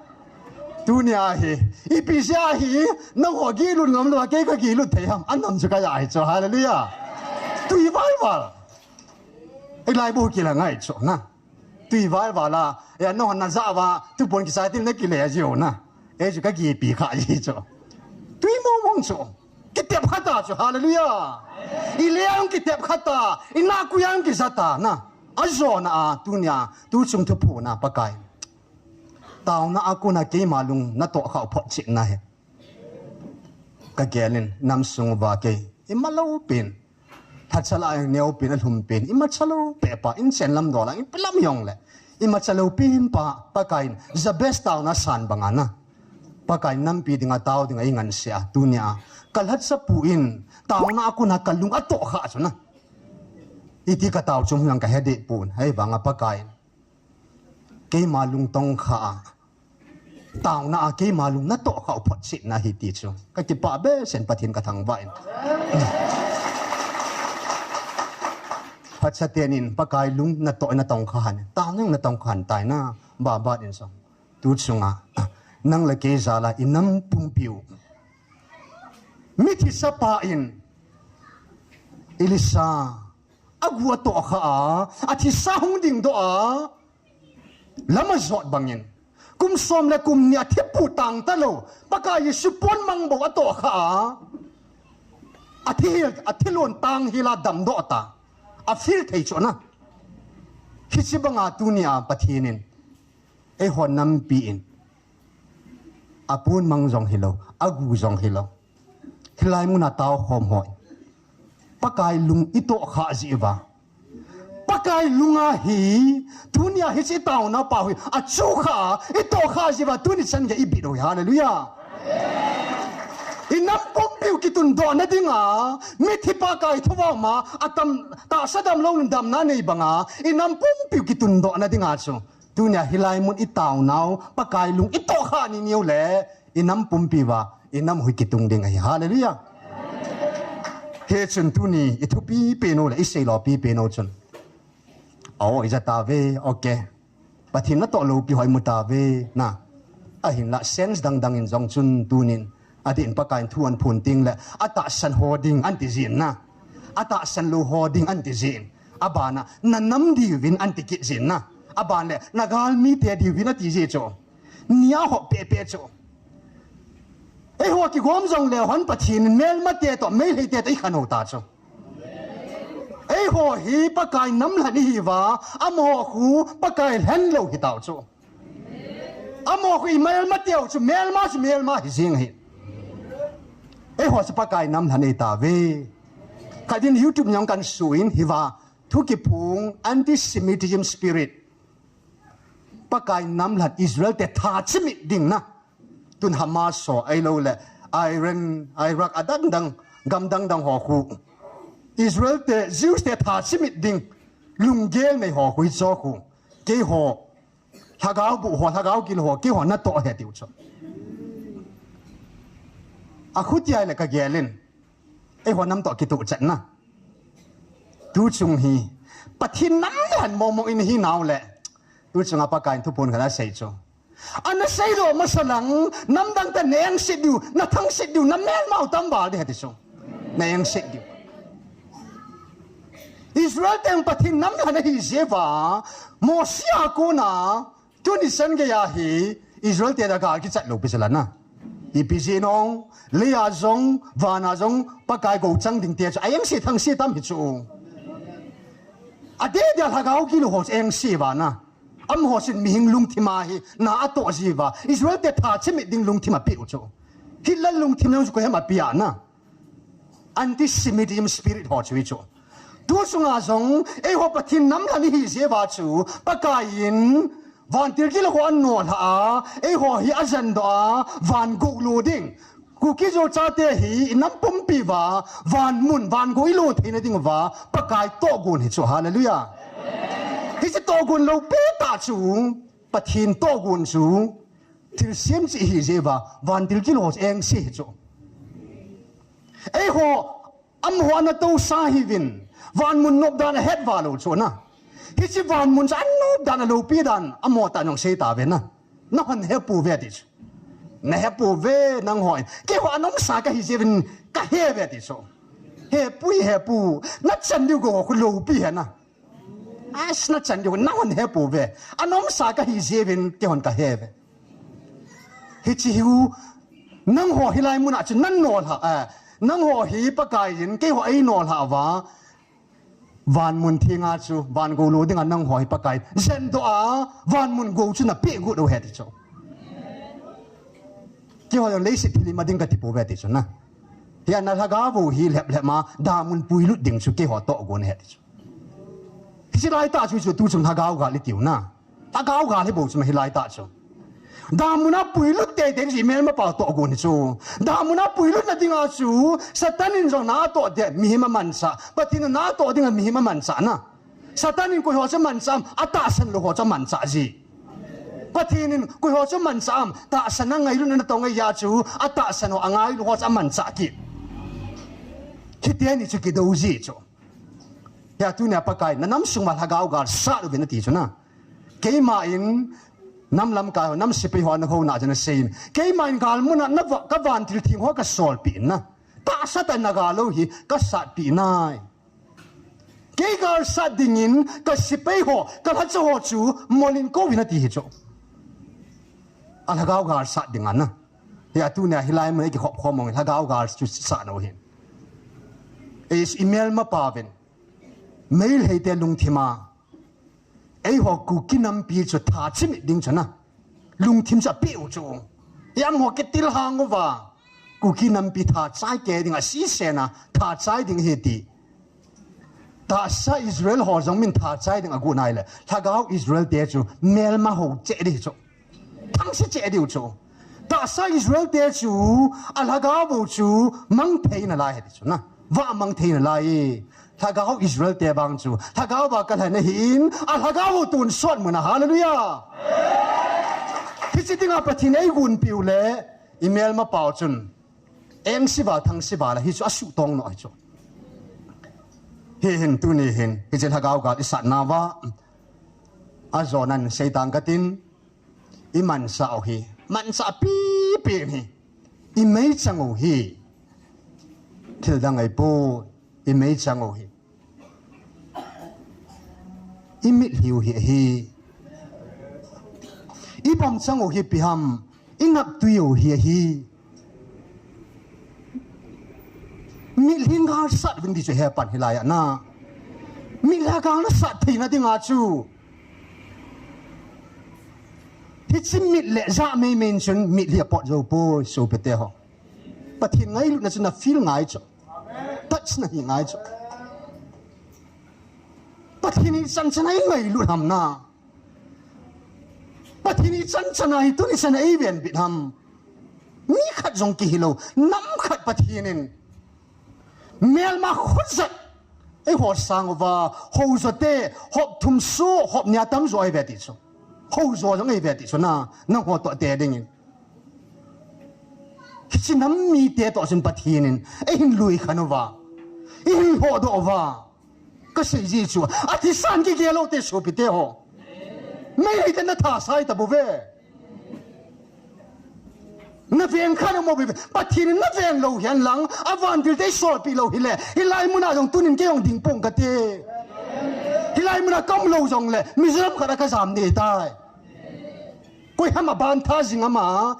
Tunia hi. I pi sia hi. Nang ho gi lut ngam lo, ke ka gi lut thei ham. An nam chu ka ya hi cho. Hallelujah. Tui vai val. I lai bu ki la ngai cho na. Tui val val a, e, no na za va, tu pon ki sa tin le ki le a jiu na. E, ju ka ki pi kha ji cho. Tui mong mong cho. Ki tep kha ta cho, hallelujah. I le ang ki tep kha ta, i na ku yang ki za ta na. A zo na a, tunia, tu chung thu phu na Pakai. Tao na a ku na ke ma lung na to kha phot chik na he. Ka gelin, nam sung va ke. I ma lo pin. Lhacha la neopen alhumpin, imacha lou pepa, inchen lam dola, ipi lam jong le. Imacha loupin pa, Pakaiyin, the best taona san banga na. Pakaiyin nampi dinga tao dinga ingansea, tunia. Ka lhacha pu in, taona a kona ka lung atoh kha chu na. Iti ka tao chu hung ka he deh pon, hei vanga Pakaiyin. Keima lung tong kha a. Taona a keima lung natoh kha u photchetna hi ti chu. Ka kipah behseh in Pathen ka thangvah in. Phatsah tah in Pakai lung natoh natong kha han. Taona natong kha han tai na. Ba ba in song. Tu chunga. Nang le kei jal a i nam pumpi u. Mithi sapa in. Elisha. Agu atoh kha a, athisa hung dingdoh a, lam ajot bangin. Kum som le kum ni athipu tang talou, Pakai Jesu pon mang bou atoh kha a, athi, athi lon tang hila damdoh ta, afil thei chu na. Hiche banga tunia Pathen in, eiho nampi in, apon mang jong hilou, agu jong hilou. Hilai muna tao khom hoi. Pakai lung itoh kha jiuva. Pakai lunga hi, tunia hiche taona pa hi, achu kha, itoh kha jiuva, tuni chan gei ibit u hi. Hallelujah. I nam pumpiu kitundoh na dinga, mithi Pakai thuva ma, atam, tahsa damlou damna nei banga, i nam pumpiu kitundoh na dinga chu. Tunia hilai mun i taonau, Pakai lung itoh kha ni niu le, i nam pumpi uva, i nam hui kitung ding ahi. Hallelujah. Hichun tuni, i thupi penu le, i seilou pi penu chun. Aw, i jatave, okay. Pathen natoh loupi ho imu tauve na. Ahinla sense dangdang in jong chun tunin adeh in Pakaiyin thu aphon tengle atahsan ho ding anti jin na. Atahsan lou ho ding anti jin. Abana nanam diuvin anti kit jin na. Aban le nagalmite diuvin ati ji chu. Nia ho pepe chu. Eiho kigom jongle hon Pathen in melmate toh, Meiteite toh ikhanhou ta chu. Eiho hi Pakai namlhen ihiuva, amaho khu Pakai lhen lou hitau chu. Amaho khu imelmateu chu, melma chu melma hijing ahi. Eiho chu Pakai namlhen itauve. Khatvei YouTube nong kan suin hiva, thu kiphong anti-Semitism spirit. Pakai namlhen Israel te tha chimit ding na. Tun Hamas ho ahilouleh Iran, Iraq adangdang, gam dangdang ho khu. Israel te, Jews te tha chimit ding. Lunggel nei ho khu hicho khu. Keiho, lhagao boh ho, lhagao gil ho, keiho natoh ahi tiu chu. Akhutia le kagelin. Eiho nam toh kituh chet na. Tuchung hi. Pathen namlhen mongmong in ihinau le. Tuchunga Pakaiyin thuphon khat asei chu. Ana seidoh masa lang, namdang te naengse diu, nathangse diu, namelmau tam val ding ahi ti chu. Naengse diu. Israel te Pathen namlhen ahi jeh uva, Mosi a kona, tuni chan geiya hi, Israel te nagal kichat lou pi chu la na. Ipi jeh nong, leiya jong, vana jong, Pakai gou chang ding te chu, aengse thangse tam hi chu. Adeh dia lhagao gil ho chu engse uva na. Amaho chun mihem lungthim a hi, na atoh jiuva. Israel te tha chimit ding lungthim apeh u chu. Hitler lungthim jong chu koiham apeh a na. Anti-Semitism spirit ho chu hi chu. Tuchunga jong, eiho Pathen namlhen ihi jeh uva chu, Pakaiyin, vantil gil ho anolhah a, eiho hi ajendoh a, van gou lo ding. Kuki Zo chate hi, inam pumpi uva, van mun, van gou ilo theina ding uva, Pakai tohgon hi chu, hallelujah. Hiche tohgon lou pettah chu, Pathen tohgon chu, thilsem cheh ihi jeh uva, vantil gil ho chu engse hi chu. Eiho, amaho ana tousa hiuvin, van mun nop dan ahet uva lou chu na. Hiche van mun chu anop dan aloupi dan, amaho tah in jong sei tauve na. Nahon hepouve ti chu. Nahepouve nangho in. Keiho anomsa kahi jeh uvin kahe uve ti chu. Hepui, hepu. Nachan diu gou khu loupi ahi na. As nachan diu, nahon hepouve. Anomsa kahi jeh uvin keihon kahe uve. Hiche hi u, nangho hilai muna chu nanolhah, eh, nangho hi Pakaiyin, keiho einolhah uva. Van mun thenga chu, van gou lo dinga nangho hi Pakai jendoh a, van mun gou chu napeh got u ahi ti chu. Keiho jong leiset thilha ding kati pouve ti chu na. Hia na lhagao hi lhep lhep ma, damun puilut ding chu keiho tohgon ahi ti chu. Hiche laitah chu, chu tuchung lhagao gal itiu na. Lhagao gal hi bou chu ma hilai tah chu. Damun a puilut teitei ding chu imelmapau tohgon hi chu. Damun a puilutna dinga chu, Satan in jong na atoh dia mihem amanchah. Pathen in na atoh dinga mihem amanchah na. Satan in koiho chu amanchah am, atahsan lou ho chu amanchah ji. Pathen in koiho chu amanchah am, tahsan a ngailutna natong ahi a chu, atahsan ho angailou ho chu amanchah kit. Hiteni chu kidou ji chu. Hia tunia Pakai, nanam sunga lhagao gal sat uvin ati chu na. Keiman, nam lamkai ho, nam sepai ho, ana houna jeh a naseiyin. Keiman galmuna, nava, kavantil theng ho kasolpeh in na. Tahsa tah in nagal lou hi, kasatpeh nai. Kei gal sat dingin, kasepai ho, kalhacha ho chu, molin kouvin ati hi chu. Alhagao gal sat dinga na. Hia tunia hilai mun a ikikhop khom mong, lhagao gal chu sat nau hin. Ei, imelmapauvin. Meiteite lungthima. Eiho Kuki nampi chu tha chimit ding chu na. Lungthim chu apeh u chu. Hia amaho kitilhang uva. Kuki nampi tha chai kei ding asisen a, tha chai ding ahi ti. Tahsa Israel ho jong min tha chai ding agot nai le. Lhagao Israel te chu melma ho cheh ding chu. Thangse cheh diu chu. Tahsa Israel te chu, alhagao bou chu, mang thei nalai ahi ti chu na. Vah mang thei nalai. Lhagao Israel te vang chu, lhagao va kalhen ahin, alhagao tonsot muna, hallelujah. Hiche dinga Pathen in eigonpiu le, imelmapau chun, engse uva, thangse uva la, hichu asuhtong nau ahi chu. Hihin tuni hin, hiche lhagao gal isatnauva, Ajonan seitang katin, imansah u hi, mansah pipi hi, imeichang u hi, thil dang ahipoi, imeichang u hi. Imitlhi u hi ahi. Ibomchang u hi ipi ham, inaptui u hi ahi. Mitlhi in gal sat uvin ti chu hepan hilai a na. Mitlhi a gal nasat theina dinga chu, hiche mit le jah meimei in chun mitlhi apot jou poi, sopite ho. Pathen ngailutna chu na feel ngai chu. Touch nahi ngai chu. Pathen ichan chan a ingailut ham na. Pathen ichan chan a hi tuni chan a eivenbit ham. Mi khat jong kihilou, nam khat Pathen in melma khojat eiho sang uva, houjote hop thum soh, hop nia tamjo eive ti chu. Houjo jong eive ti chu na, nangho toh te dingin. Hiche nam mite toh chun Pathen in eihin lui khen uva, eihin lhohdoh uva. Kasei ji chu, athisan kigel lou te sopite ho. Meitei te na thasai tabouve. Na veng kha na mo be. Pathen in na veng lou hihen lang, avantil te eisolpeh lou hile, hilai muna jong tunin kei jong ding ponge kati. Hilai muna kaum lou jongle, Mizoram khat a kajam ding tai. Koi ham aban tha jing ama.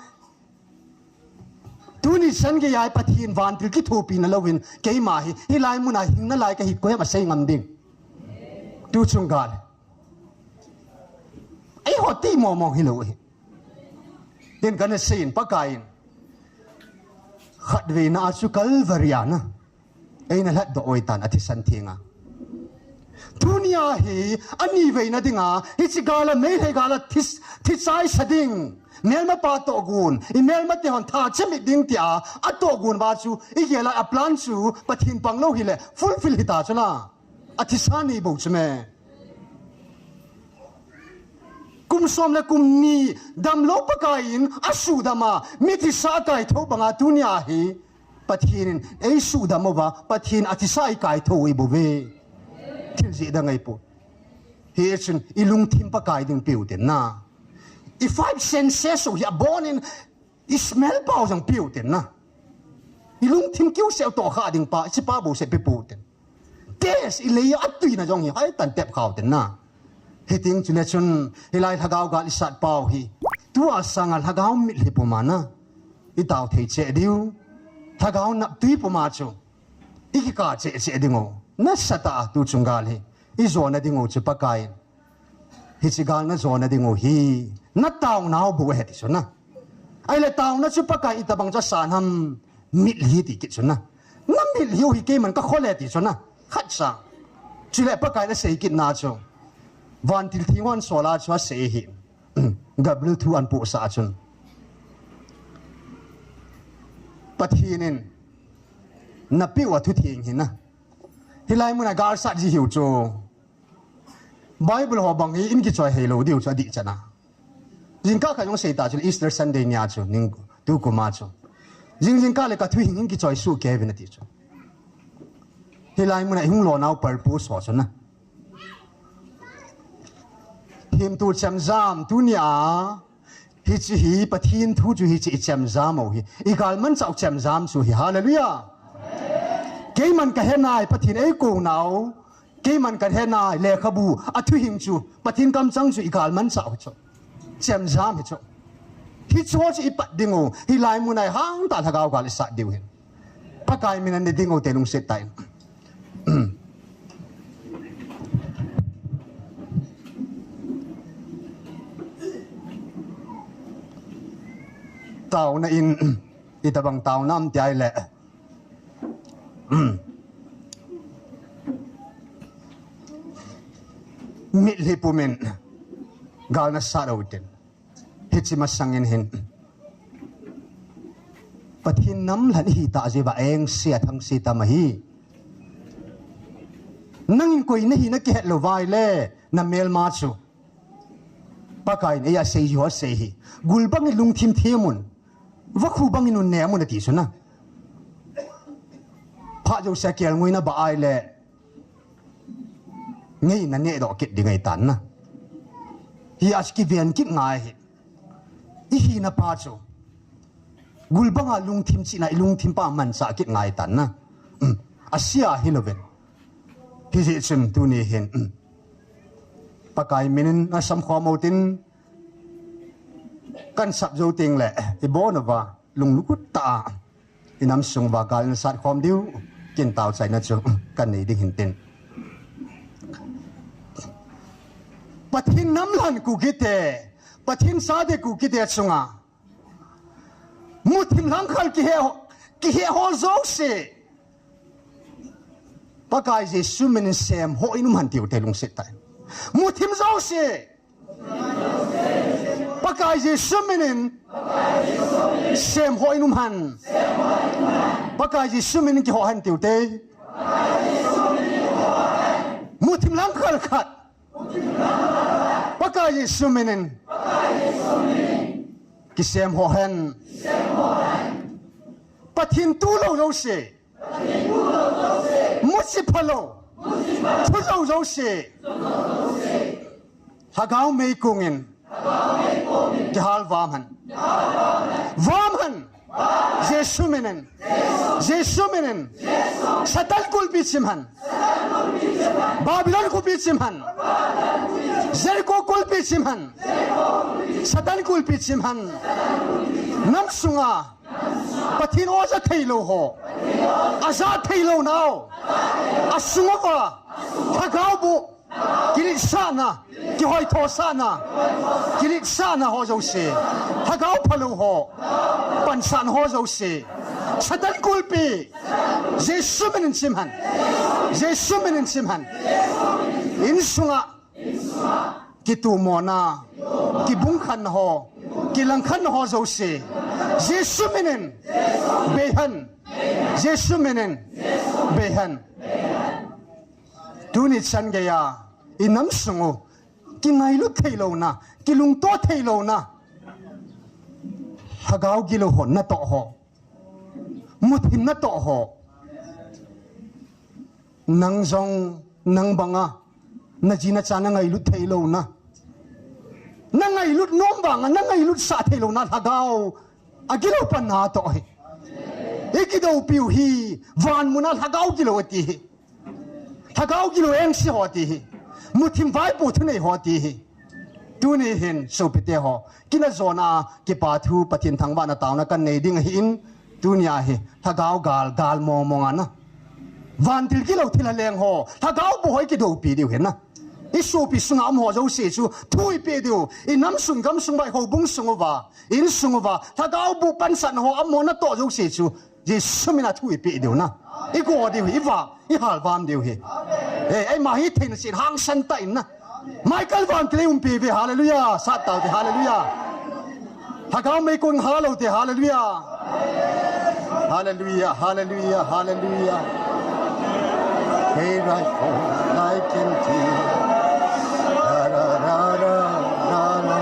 Tuni chan geiya Pathen vantil kithopina louvin keima hi, hilai muna hing nalai kahi koi ham asei ngam ding. Tu chung gal. Eiho ti mong mong hilou hi. Tin kana seiyin Pakai in, khatveina a chu Calvary a na eina lhatdoh u ahitan, athisan thenga. Tunia hi, aniveina dinga, hiche gal a, Meitei gal a thi, thichai sa ding, melmapa tohgon, imelmate hon tha chemit ding tia atohgon uva chu, igel a aplan chu Pathen pang lou hile fulfill hita chu la. Athisa nei bou chu me. Kum som le kum ni damlou Pakai in asuhdam a, mithisa akaithou banga tunia hi Pathen in eisuhdam uva, Pathen athisa ikaithou u ahibouve. Thil jeh dang ahipoi. Hichun ilungthim Pakai ding peu tin na. I five senses u hi abonin, ismell power jong peu tin na. Ilungthim kiuseu tohkhah ding pa, hichepa bouseh pe pou tin. Taste, ilei a atuina jong hi haitan tep khau tin na. Hiting chule chun, hilai lhagao gal isat pau hi, tua sanga lhagao mitlhi puma na, itao thei cheh diu. Lhagao naptui puma chu ikikah cheh cheh dingu. Nasatah a tu chung gal hi ijona dingu chu Pakai in, hiche gal najona dingu hi nataonau bou ahi ti chu na. Ahile taona chu Pakai in itobang chu asan ham, mitlhi ti kit chu na. Namitlhi u hi keiman kakhol e ti chu na. Khatcha. Chule Pakai in asei kitna chu, vantil thinghon sol a chu asei hi, Gabriel thu ahin pohsah a chun, Pathen in napeh uva thutheng hi na, hilai muna galsat ji hiu chu, Bible ho bang hi in kichoi heilou diu chu adih chana. Jingkah khat jong seita chu, Easter Sunday nia chu, ning, tukuma chu, jing jingkah le kathuhing in kichoi soh kei uvin ati chu. Hilai muna ihung lonau purpose ho chu na, himtu chemjam tunia, hiche hi Pathen thu chu hiche ichemjam u hi, igalmanchah u chemjam chu hi. Hallelujah. Keiman kahenai, Pathen eikou nau, keiman kahenai lekhabu, athuhing chu, Pathen kamchang chu igalmanchah u chu, chemjam hi chu. Hicheho chu ipat dingu, hilai muna ihangtah lhagao gal isat diu hin. Pakai min a ne dingu te lungset tah in. Taona in, itobang taona ham ti ahile, mitlhi pumin gal nasat u tin. Hiche masangin hin, Pathen nam lhan ihitah jeh uva engse athangse tam ahi. Nangin koi nahi nakihet lou uva ahile, namelma chu, Pakaiyin eia asei jiu asei hi, gul bangin lungthim them un, vakhu bangin un nem un ati chu na. Phat jouse a kelngoi nabah ahile, ngei nanehdoh kit ding ahitan na. Hi a kiven kit ngai hi. I hina pa chu. Gul banga lungthim china i lungthim pa mancha kit ngai tan na. Um, asia hi loven. Hi hi chun tuni hin. Um. Pakai minin a sam khom utin kan sap zo ting le i bon uva lunglut ta. I nam sung uva gal na sat khom diu, kin tao chaina chu, kan nei ding hin tin. Pathin nam lhan Kukite, Pathin sate Kukite chunga. Muthim langkhal kihe, kihe ho zo se. Pakai Jesu minin sem ho in um han tiu te lungset tai. Muthim zo se. Pakai Jesu minin sem ho in um han. Pakai Jesu minin kiho han tiu te. Muthim langkhal khat. Pakai Jesu minin kisem ho hen. Pathin tu lo zo se. Muchi phalo. Thu zo zo se. Lhagao meikong in. Kihal vam hen. Vam hen. Jesu minin. Jesu minin. Satan kulpi chim hen. Babylon kulpi chim hen. Jericho kulpi chim hen. Satan kulpi chim hen. Nam sunga. Pathin oja thei lo ho. Aja thei lo nau. Asung uva. Lhagao bu. Kilitsahna. Kihoithosahna. Kilitsahna ho zo se. Lhagao phalo ho. Pansahna ho zo se. Satan kulpi. Jesu minin chim hen. Jesu minin chim hen. Insunga. Kitumona, kibungkhan ho, kilangkhan ho zo se. Jesu minin, bei hen. Jesu minin, bei hen. Tuni chan geiya, i nam sung u, kingailut thei lo na, kilungto thei lo na. Lhagao gilo ho, na to ho. Muthim na to ho. Nang jong, nang banga, na ji na cha na ngailut thei lo na. Na ngailut nom banga, na ngailut sah thei lo na lhagao. Agilo pan na to hi. I kidopiu hi, van muna lhagao gilo ati hi. Lhagao gilo engse ho ati hi. Muthim vaipo thunei ho ati hi. Tuni hin, sopite ho. Kina jona, kipa thu, Pathin thangvahna taona kan nei ding ahin. Tunia hi, lhagao gal, gal mong mong ana. Vantil kilo thil a leng ho, lhagao bu hoi kidopi diu hi na. I sopi sunga um ho zo se chu, thu i pe diu, i nam sung gam sung bai ho bung sung uva, in sung uva, lhagao bu pansan ho um ho na to zo se chu, Jesu mina thu i pe diu na. I go diu hi, i va, i hal vam diu hi. Eh, ei ma hi theina sin hang san ta in na. Michael van kile um pe ve, hallelujah, sat tau te, hallelujah. Lhagao meikong halo te, hallelujah. Hallelujah, hallelujah, hallelujah. Hey, right, oh, I can feel. Ra, ra, ra, ra, ra, ra.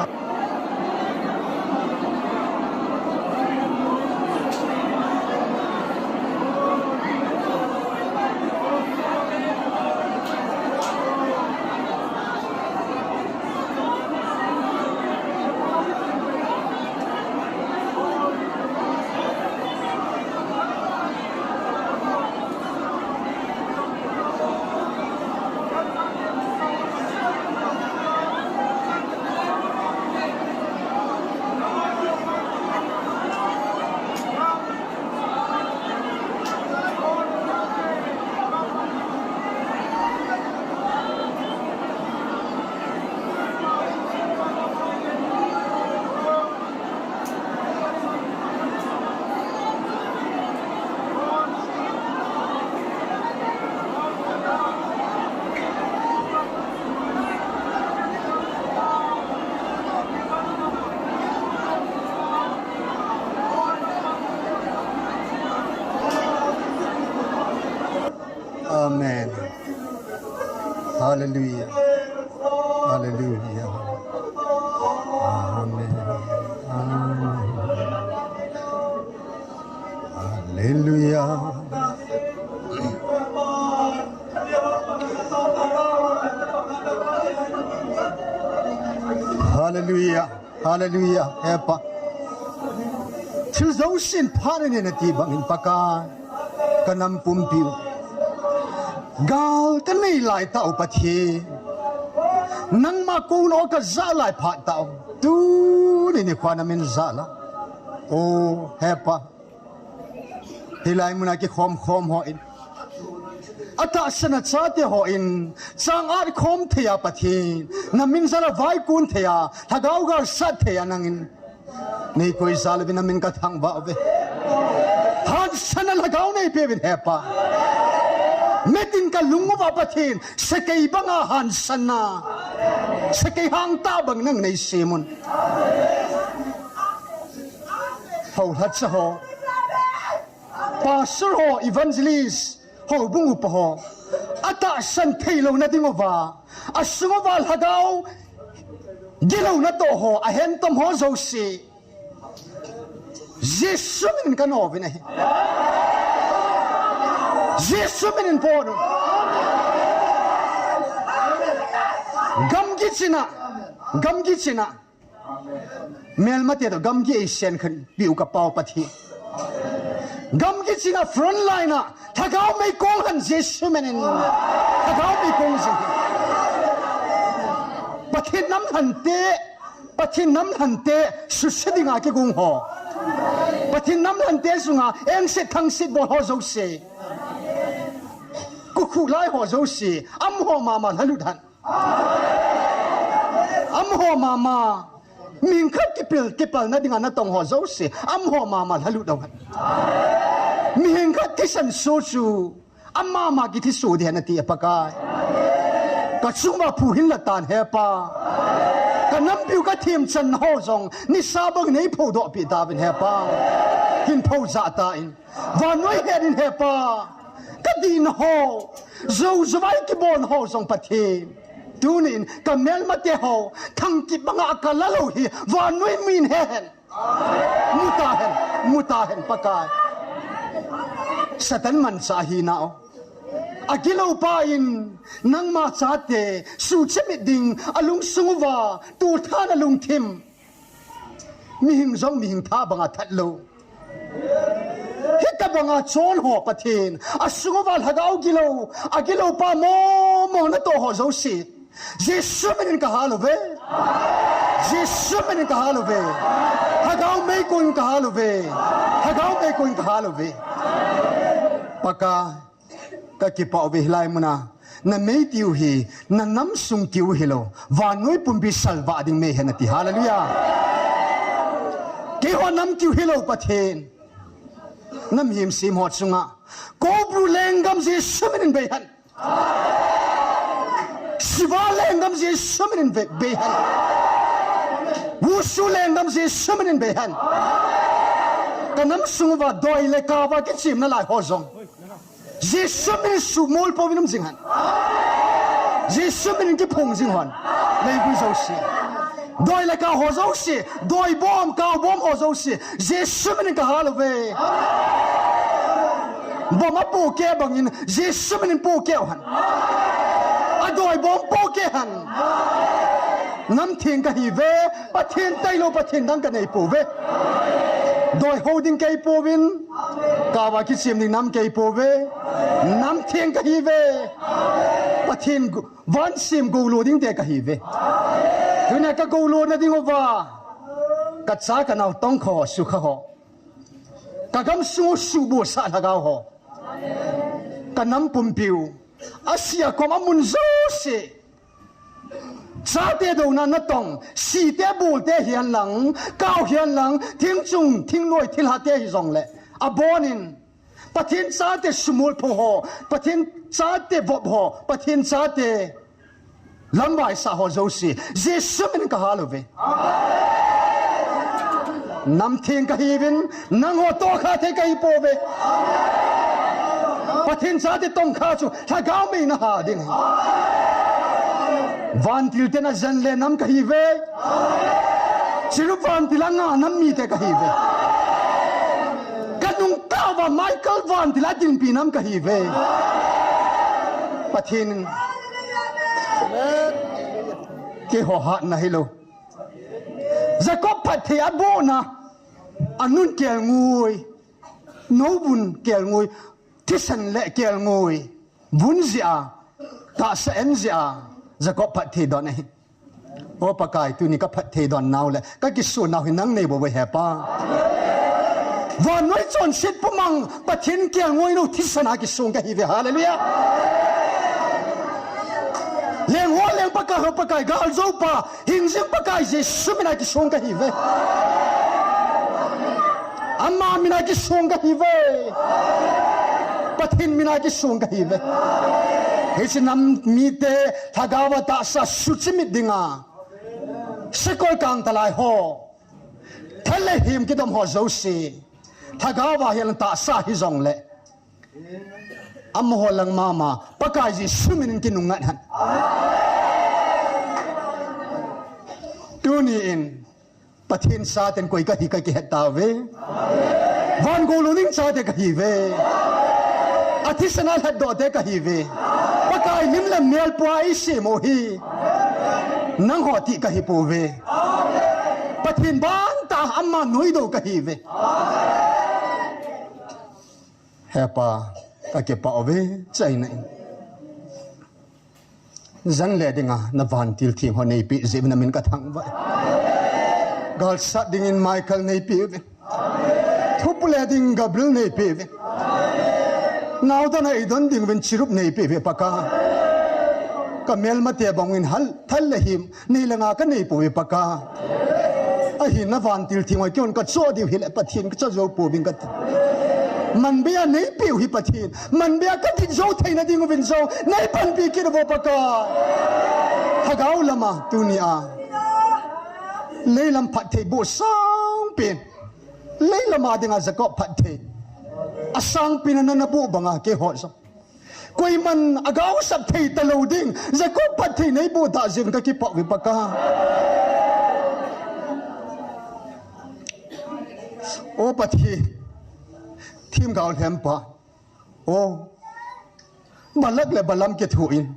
Amen. Hallelujah. Hallelujah. Amen. Amen. Hallelujah. Hallelujah. Hallelujah. Hepa. Thil jousen phat in nati bangin Pakai, ka nam pumpi u gal ka nei lai tah u Pathen, nangma kona ka jah lai phat tah u, tuni nikho na min jah la. O Hepa, hilai muna kikhom khom hon, atahsan a chate hon, chang at khom thei a Pathen, na min jah la vaikon thei a, lhagao gal sat thei a nangin nei koi jal uvin na min ka thangvah uve. Hansanna lhagao nei peuvin Hepa. Metin ka lung uva Pathen, sakei banga hansanna, sakei hangtah bang nang nei sem un. Houlhacha ho, pastor ho, evangelist, houbung upa ho, atahsan thei louna ding uva, asung uva lhagao gilouna toh ho, ahentom ho jouse, Jesu minin ka nouvin ahi. Jesu minin pon un. Gamgi china, gamgi china, melmate toh gamgi eisen khen piu ka Pau Pathen. Gamgi china front line a lhagao meikong hen Jesu minin. Lhagao meikong jing hen. Pathen nam lhante, Pathen nam lhante suse dinga kigong ho, Pathen nam lhante sunga engset thangset bol ho jouse, kukhu lai ho jouse, amaho mama lhalut hen. Amaho mama, mihing khat kipil, kipalna dinga natong ho jouse, amaho mama lhalut hen. Mihing khat thisan soh chu amama kithiso ding hen ati a Pakai. Ka chunga phu hin la tan Hepa. Ka nampiu ka themchanna ho jong nisa bang nei phodoh pi tauvin Hepa. Hin pho jah tan. Vannoi het in Hepa. Ka dihna ho, jou jouvai kibolna ho jong Pathen, tunin ka melmate ho thangkip banga ka la lou hi vannoi min he hen. Mu ta hen, mu ta hen Pakai. Satan manchah hina o. Agilou pa in nangma chate suhchimit ding alungsung uva, tulthan alungthim. Mihing jong mihing tha banga that lou. Hitabanga chon ho Pathen, asung uva lhagao gilou, agilou pa momo natoh ho jouse, Jesu minin ka hal uve. Jesu minin ka hal uve. Lhagao meikong in ka hal uve. Lhagao meikong in ka hal uve. Pakai, ka kipah uve hilai muna. Na mei tiu hi, na nam sung kiu hilou, vannoi pumpi salvah ding mei hen ati. Hallelujah. Keiho nam kiu hilou Pathen. Na mihem sem ho chunga Koubru lenggam Jesu minin bei hen. Siva lenggam Jesu minin bei, bei hen. Wushu lenggam Jesu minin bei hen. Ka nam sung uva doi le kava kichimna lai ho jong Jesu minin sumol pouvin um jing hen. Jesu minin kiphong jing hen. Leivui jouse. Doi le ka ho jouse, doi bom, kau bom ho jouse, Jesu minin ka hal uve. Bom apohkeh bangin Jesu minin pohkeh u hen. Adoi bom pohkeh hen. Nam theng ka hiuve, Pathen tailou Pathen dang ka nei pouve. Doi ho ding kei pouvin, kava kichim ding nam kei pouve. Nam theng ka hiuve. Pathen gu-, van sem goulo ding te ka hiuve. Tunia ka goulona ding uva, ka cha ka nao tongkha ho, sukha ho, ka gamsung u suhbulsah lhagao ho, ka nam pumpiu, asia kom amun jouse, chate douna natong, site bulte hihen lang, kau hihen lang, thingchung, thingnoi, thilhate hijongle, abonin, Pathen chate sumol pho ho, Pathen chate vop ho, Pathen chate lamvaisah ho jouse, Jesu minin ka hal uve. Nam theng ka hiuvin, nangho tongkha thei ka hi pouve. Pathen chate tongkha chu lhagao mei na ha ding. Vantil te na jen le nam ka hiuve. Chiru vantil a nga nam mite ka hiuve. Ka nungtah uva Michael vantil a dinpi nam ka hiuve. Pathen in keiho hatna hilou, Jacob phatthei abohna, anun kelngoi, nouvun kelngoi, thisan le kelngoi, vun jeh a, tahsa en jeh a, Jacob phatthei don ahi. O Pakai, tuni ka phatthei don nau le ka kisun nau hi nang nei bou ve, Hepa. Vannoi chonset pumang, Pathen kelngoi nou thisan a kisong kahi ve. Hallelujah. Leng ho leng Pakai ho Pakai, gal jou pa, hingjing Pakai Jesu min a kisong kahi ve. Ama min a kisong kahi ve. Pathen min a kisong kahi ve. Hiche nam mite lhagao a tahsa suchimit dinga, sakol kang talai ho, thal le him kidom ho jouse, lhagao a hihen tahsa hijongle, amaho lang mama, Pakai Jesu min in kinungngat hen. Tuni in, Pathen chaten koi kahi ka kihet tauve. Van gou lungning chate kahi ve. Athisan a lhatdoh te kahi ve. Pakai lim le mel pua eisem u hi nangho ti kahi pouve. Pathen bang tah a ama nuidou kahi ve. Hepa, ka kipah uve, chaina in. Jan le dinga na vantil theng ho neipeh jeh uvin na min ka thangvah e. Galsat dingin Michael neipeh uve. Thupu le ding Gabriel neipeh uve. Naodan a eidon ding uvin Cherub neipeh uve Pakai. Ka melmate bangin hal, thal le him, nei le nga ka nei pouve Pakai. Ahin na vantil theng ho keiman ka cho diu hile Pathen ka cho jou pouvin kati. Manbeiya neipeh u hi Pathen, manbeiya ka dit jou theina ding uvin jong nei panpi kit uvo Pakai. Lhagao lama tuni a leilam phatthei boh sangpen, leilam a dinga Jacob phatthei asangpen a nana boh banga keiho jong koiman agaosap thei talou ding Jacob phatthei neiboh tah jeh in ka kipah uve Pakai. O Pathen, themgao lhempa. O, Balak le Balaam kithoh in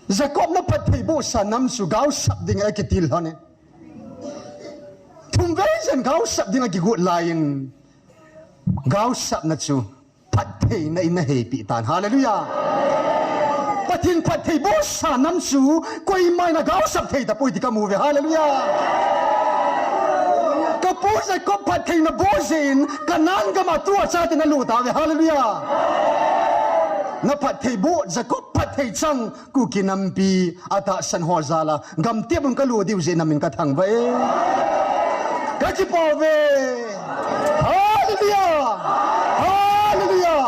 Jacob na phatthei bohsa nam chu gaosap ding a kitil lhon in, thumvei jen gaosap ding a kigot lai in, gaosapna chu phattheina in na heipeh tan. Hallelujah. Pathen phatthei bohsa nam chu koiman agaosap thei tapoi ti kamu uve. Hallelujah. Ka pu Jacob phattheina boh jeh in Canaan gam a tua chate na lut tauve. Hallelujah. Na phatthei boh, Jacob phatthei chang, Kuki nampi atahsan ho jal a gamtep un ka lut diu jeh in na min ka thangvah e. Ka kipah uve. Hallelujah. Hallelujah.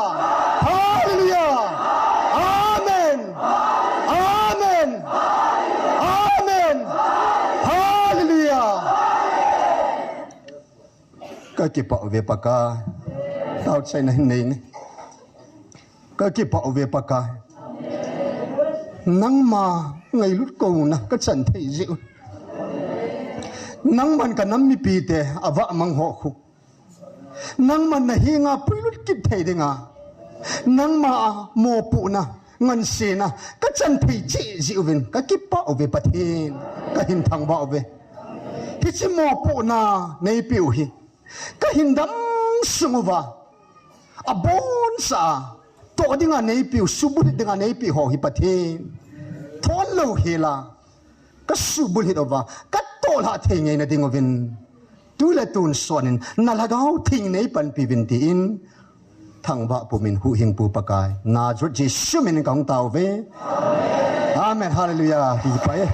Hallelujah. Amen. Amen. Amen. Hallelujah. Ka kipah uve Pakai. Taochaina hin nei in. Ka kipah uve Pakai. Nangma ngailut kouna ka chan thei jeh u, nangman ka nam mipite avah mang ho khu, nangman na henga puilut kit thei dinga, nangma a mopohna, ngansena ka chan thei cheh jeh uvin ka kipah uve Pathen. Ka hin thangvah uve. Hiche mopohna neipeh u hi ka hin damsung uva, abonsa a toh dinga neipeh u, subulhit dinga neipeh ho hi Pathen, thon lou hel a ka subulhit uva, ka tohlhah thei ngeina ding uvin, tu le tun sot in na Lhagao Theng nei panpi uvin tin, thangvah pumin huhhingpu Pakai Nazareth Jesu min in ka hung tauve. Amen. Hallelujah. Kipah e.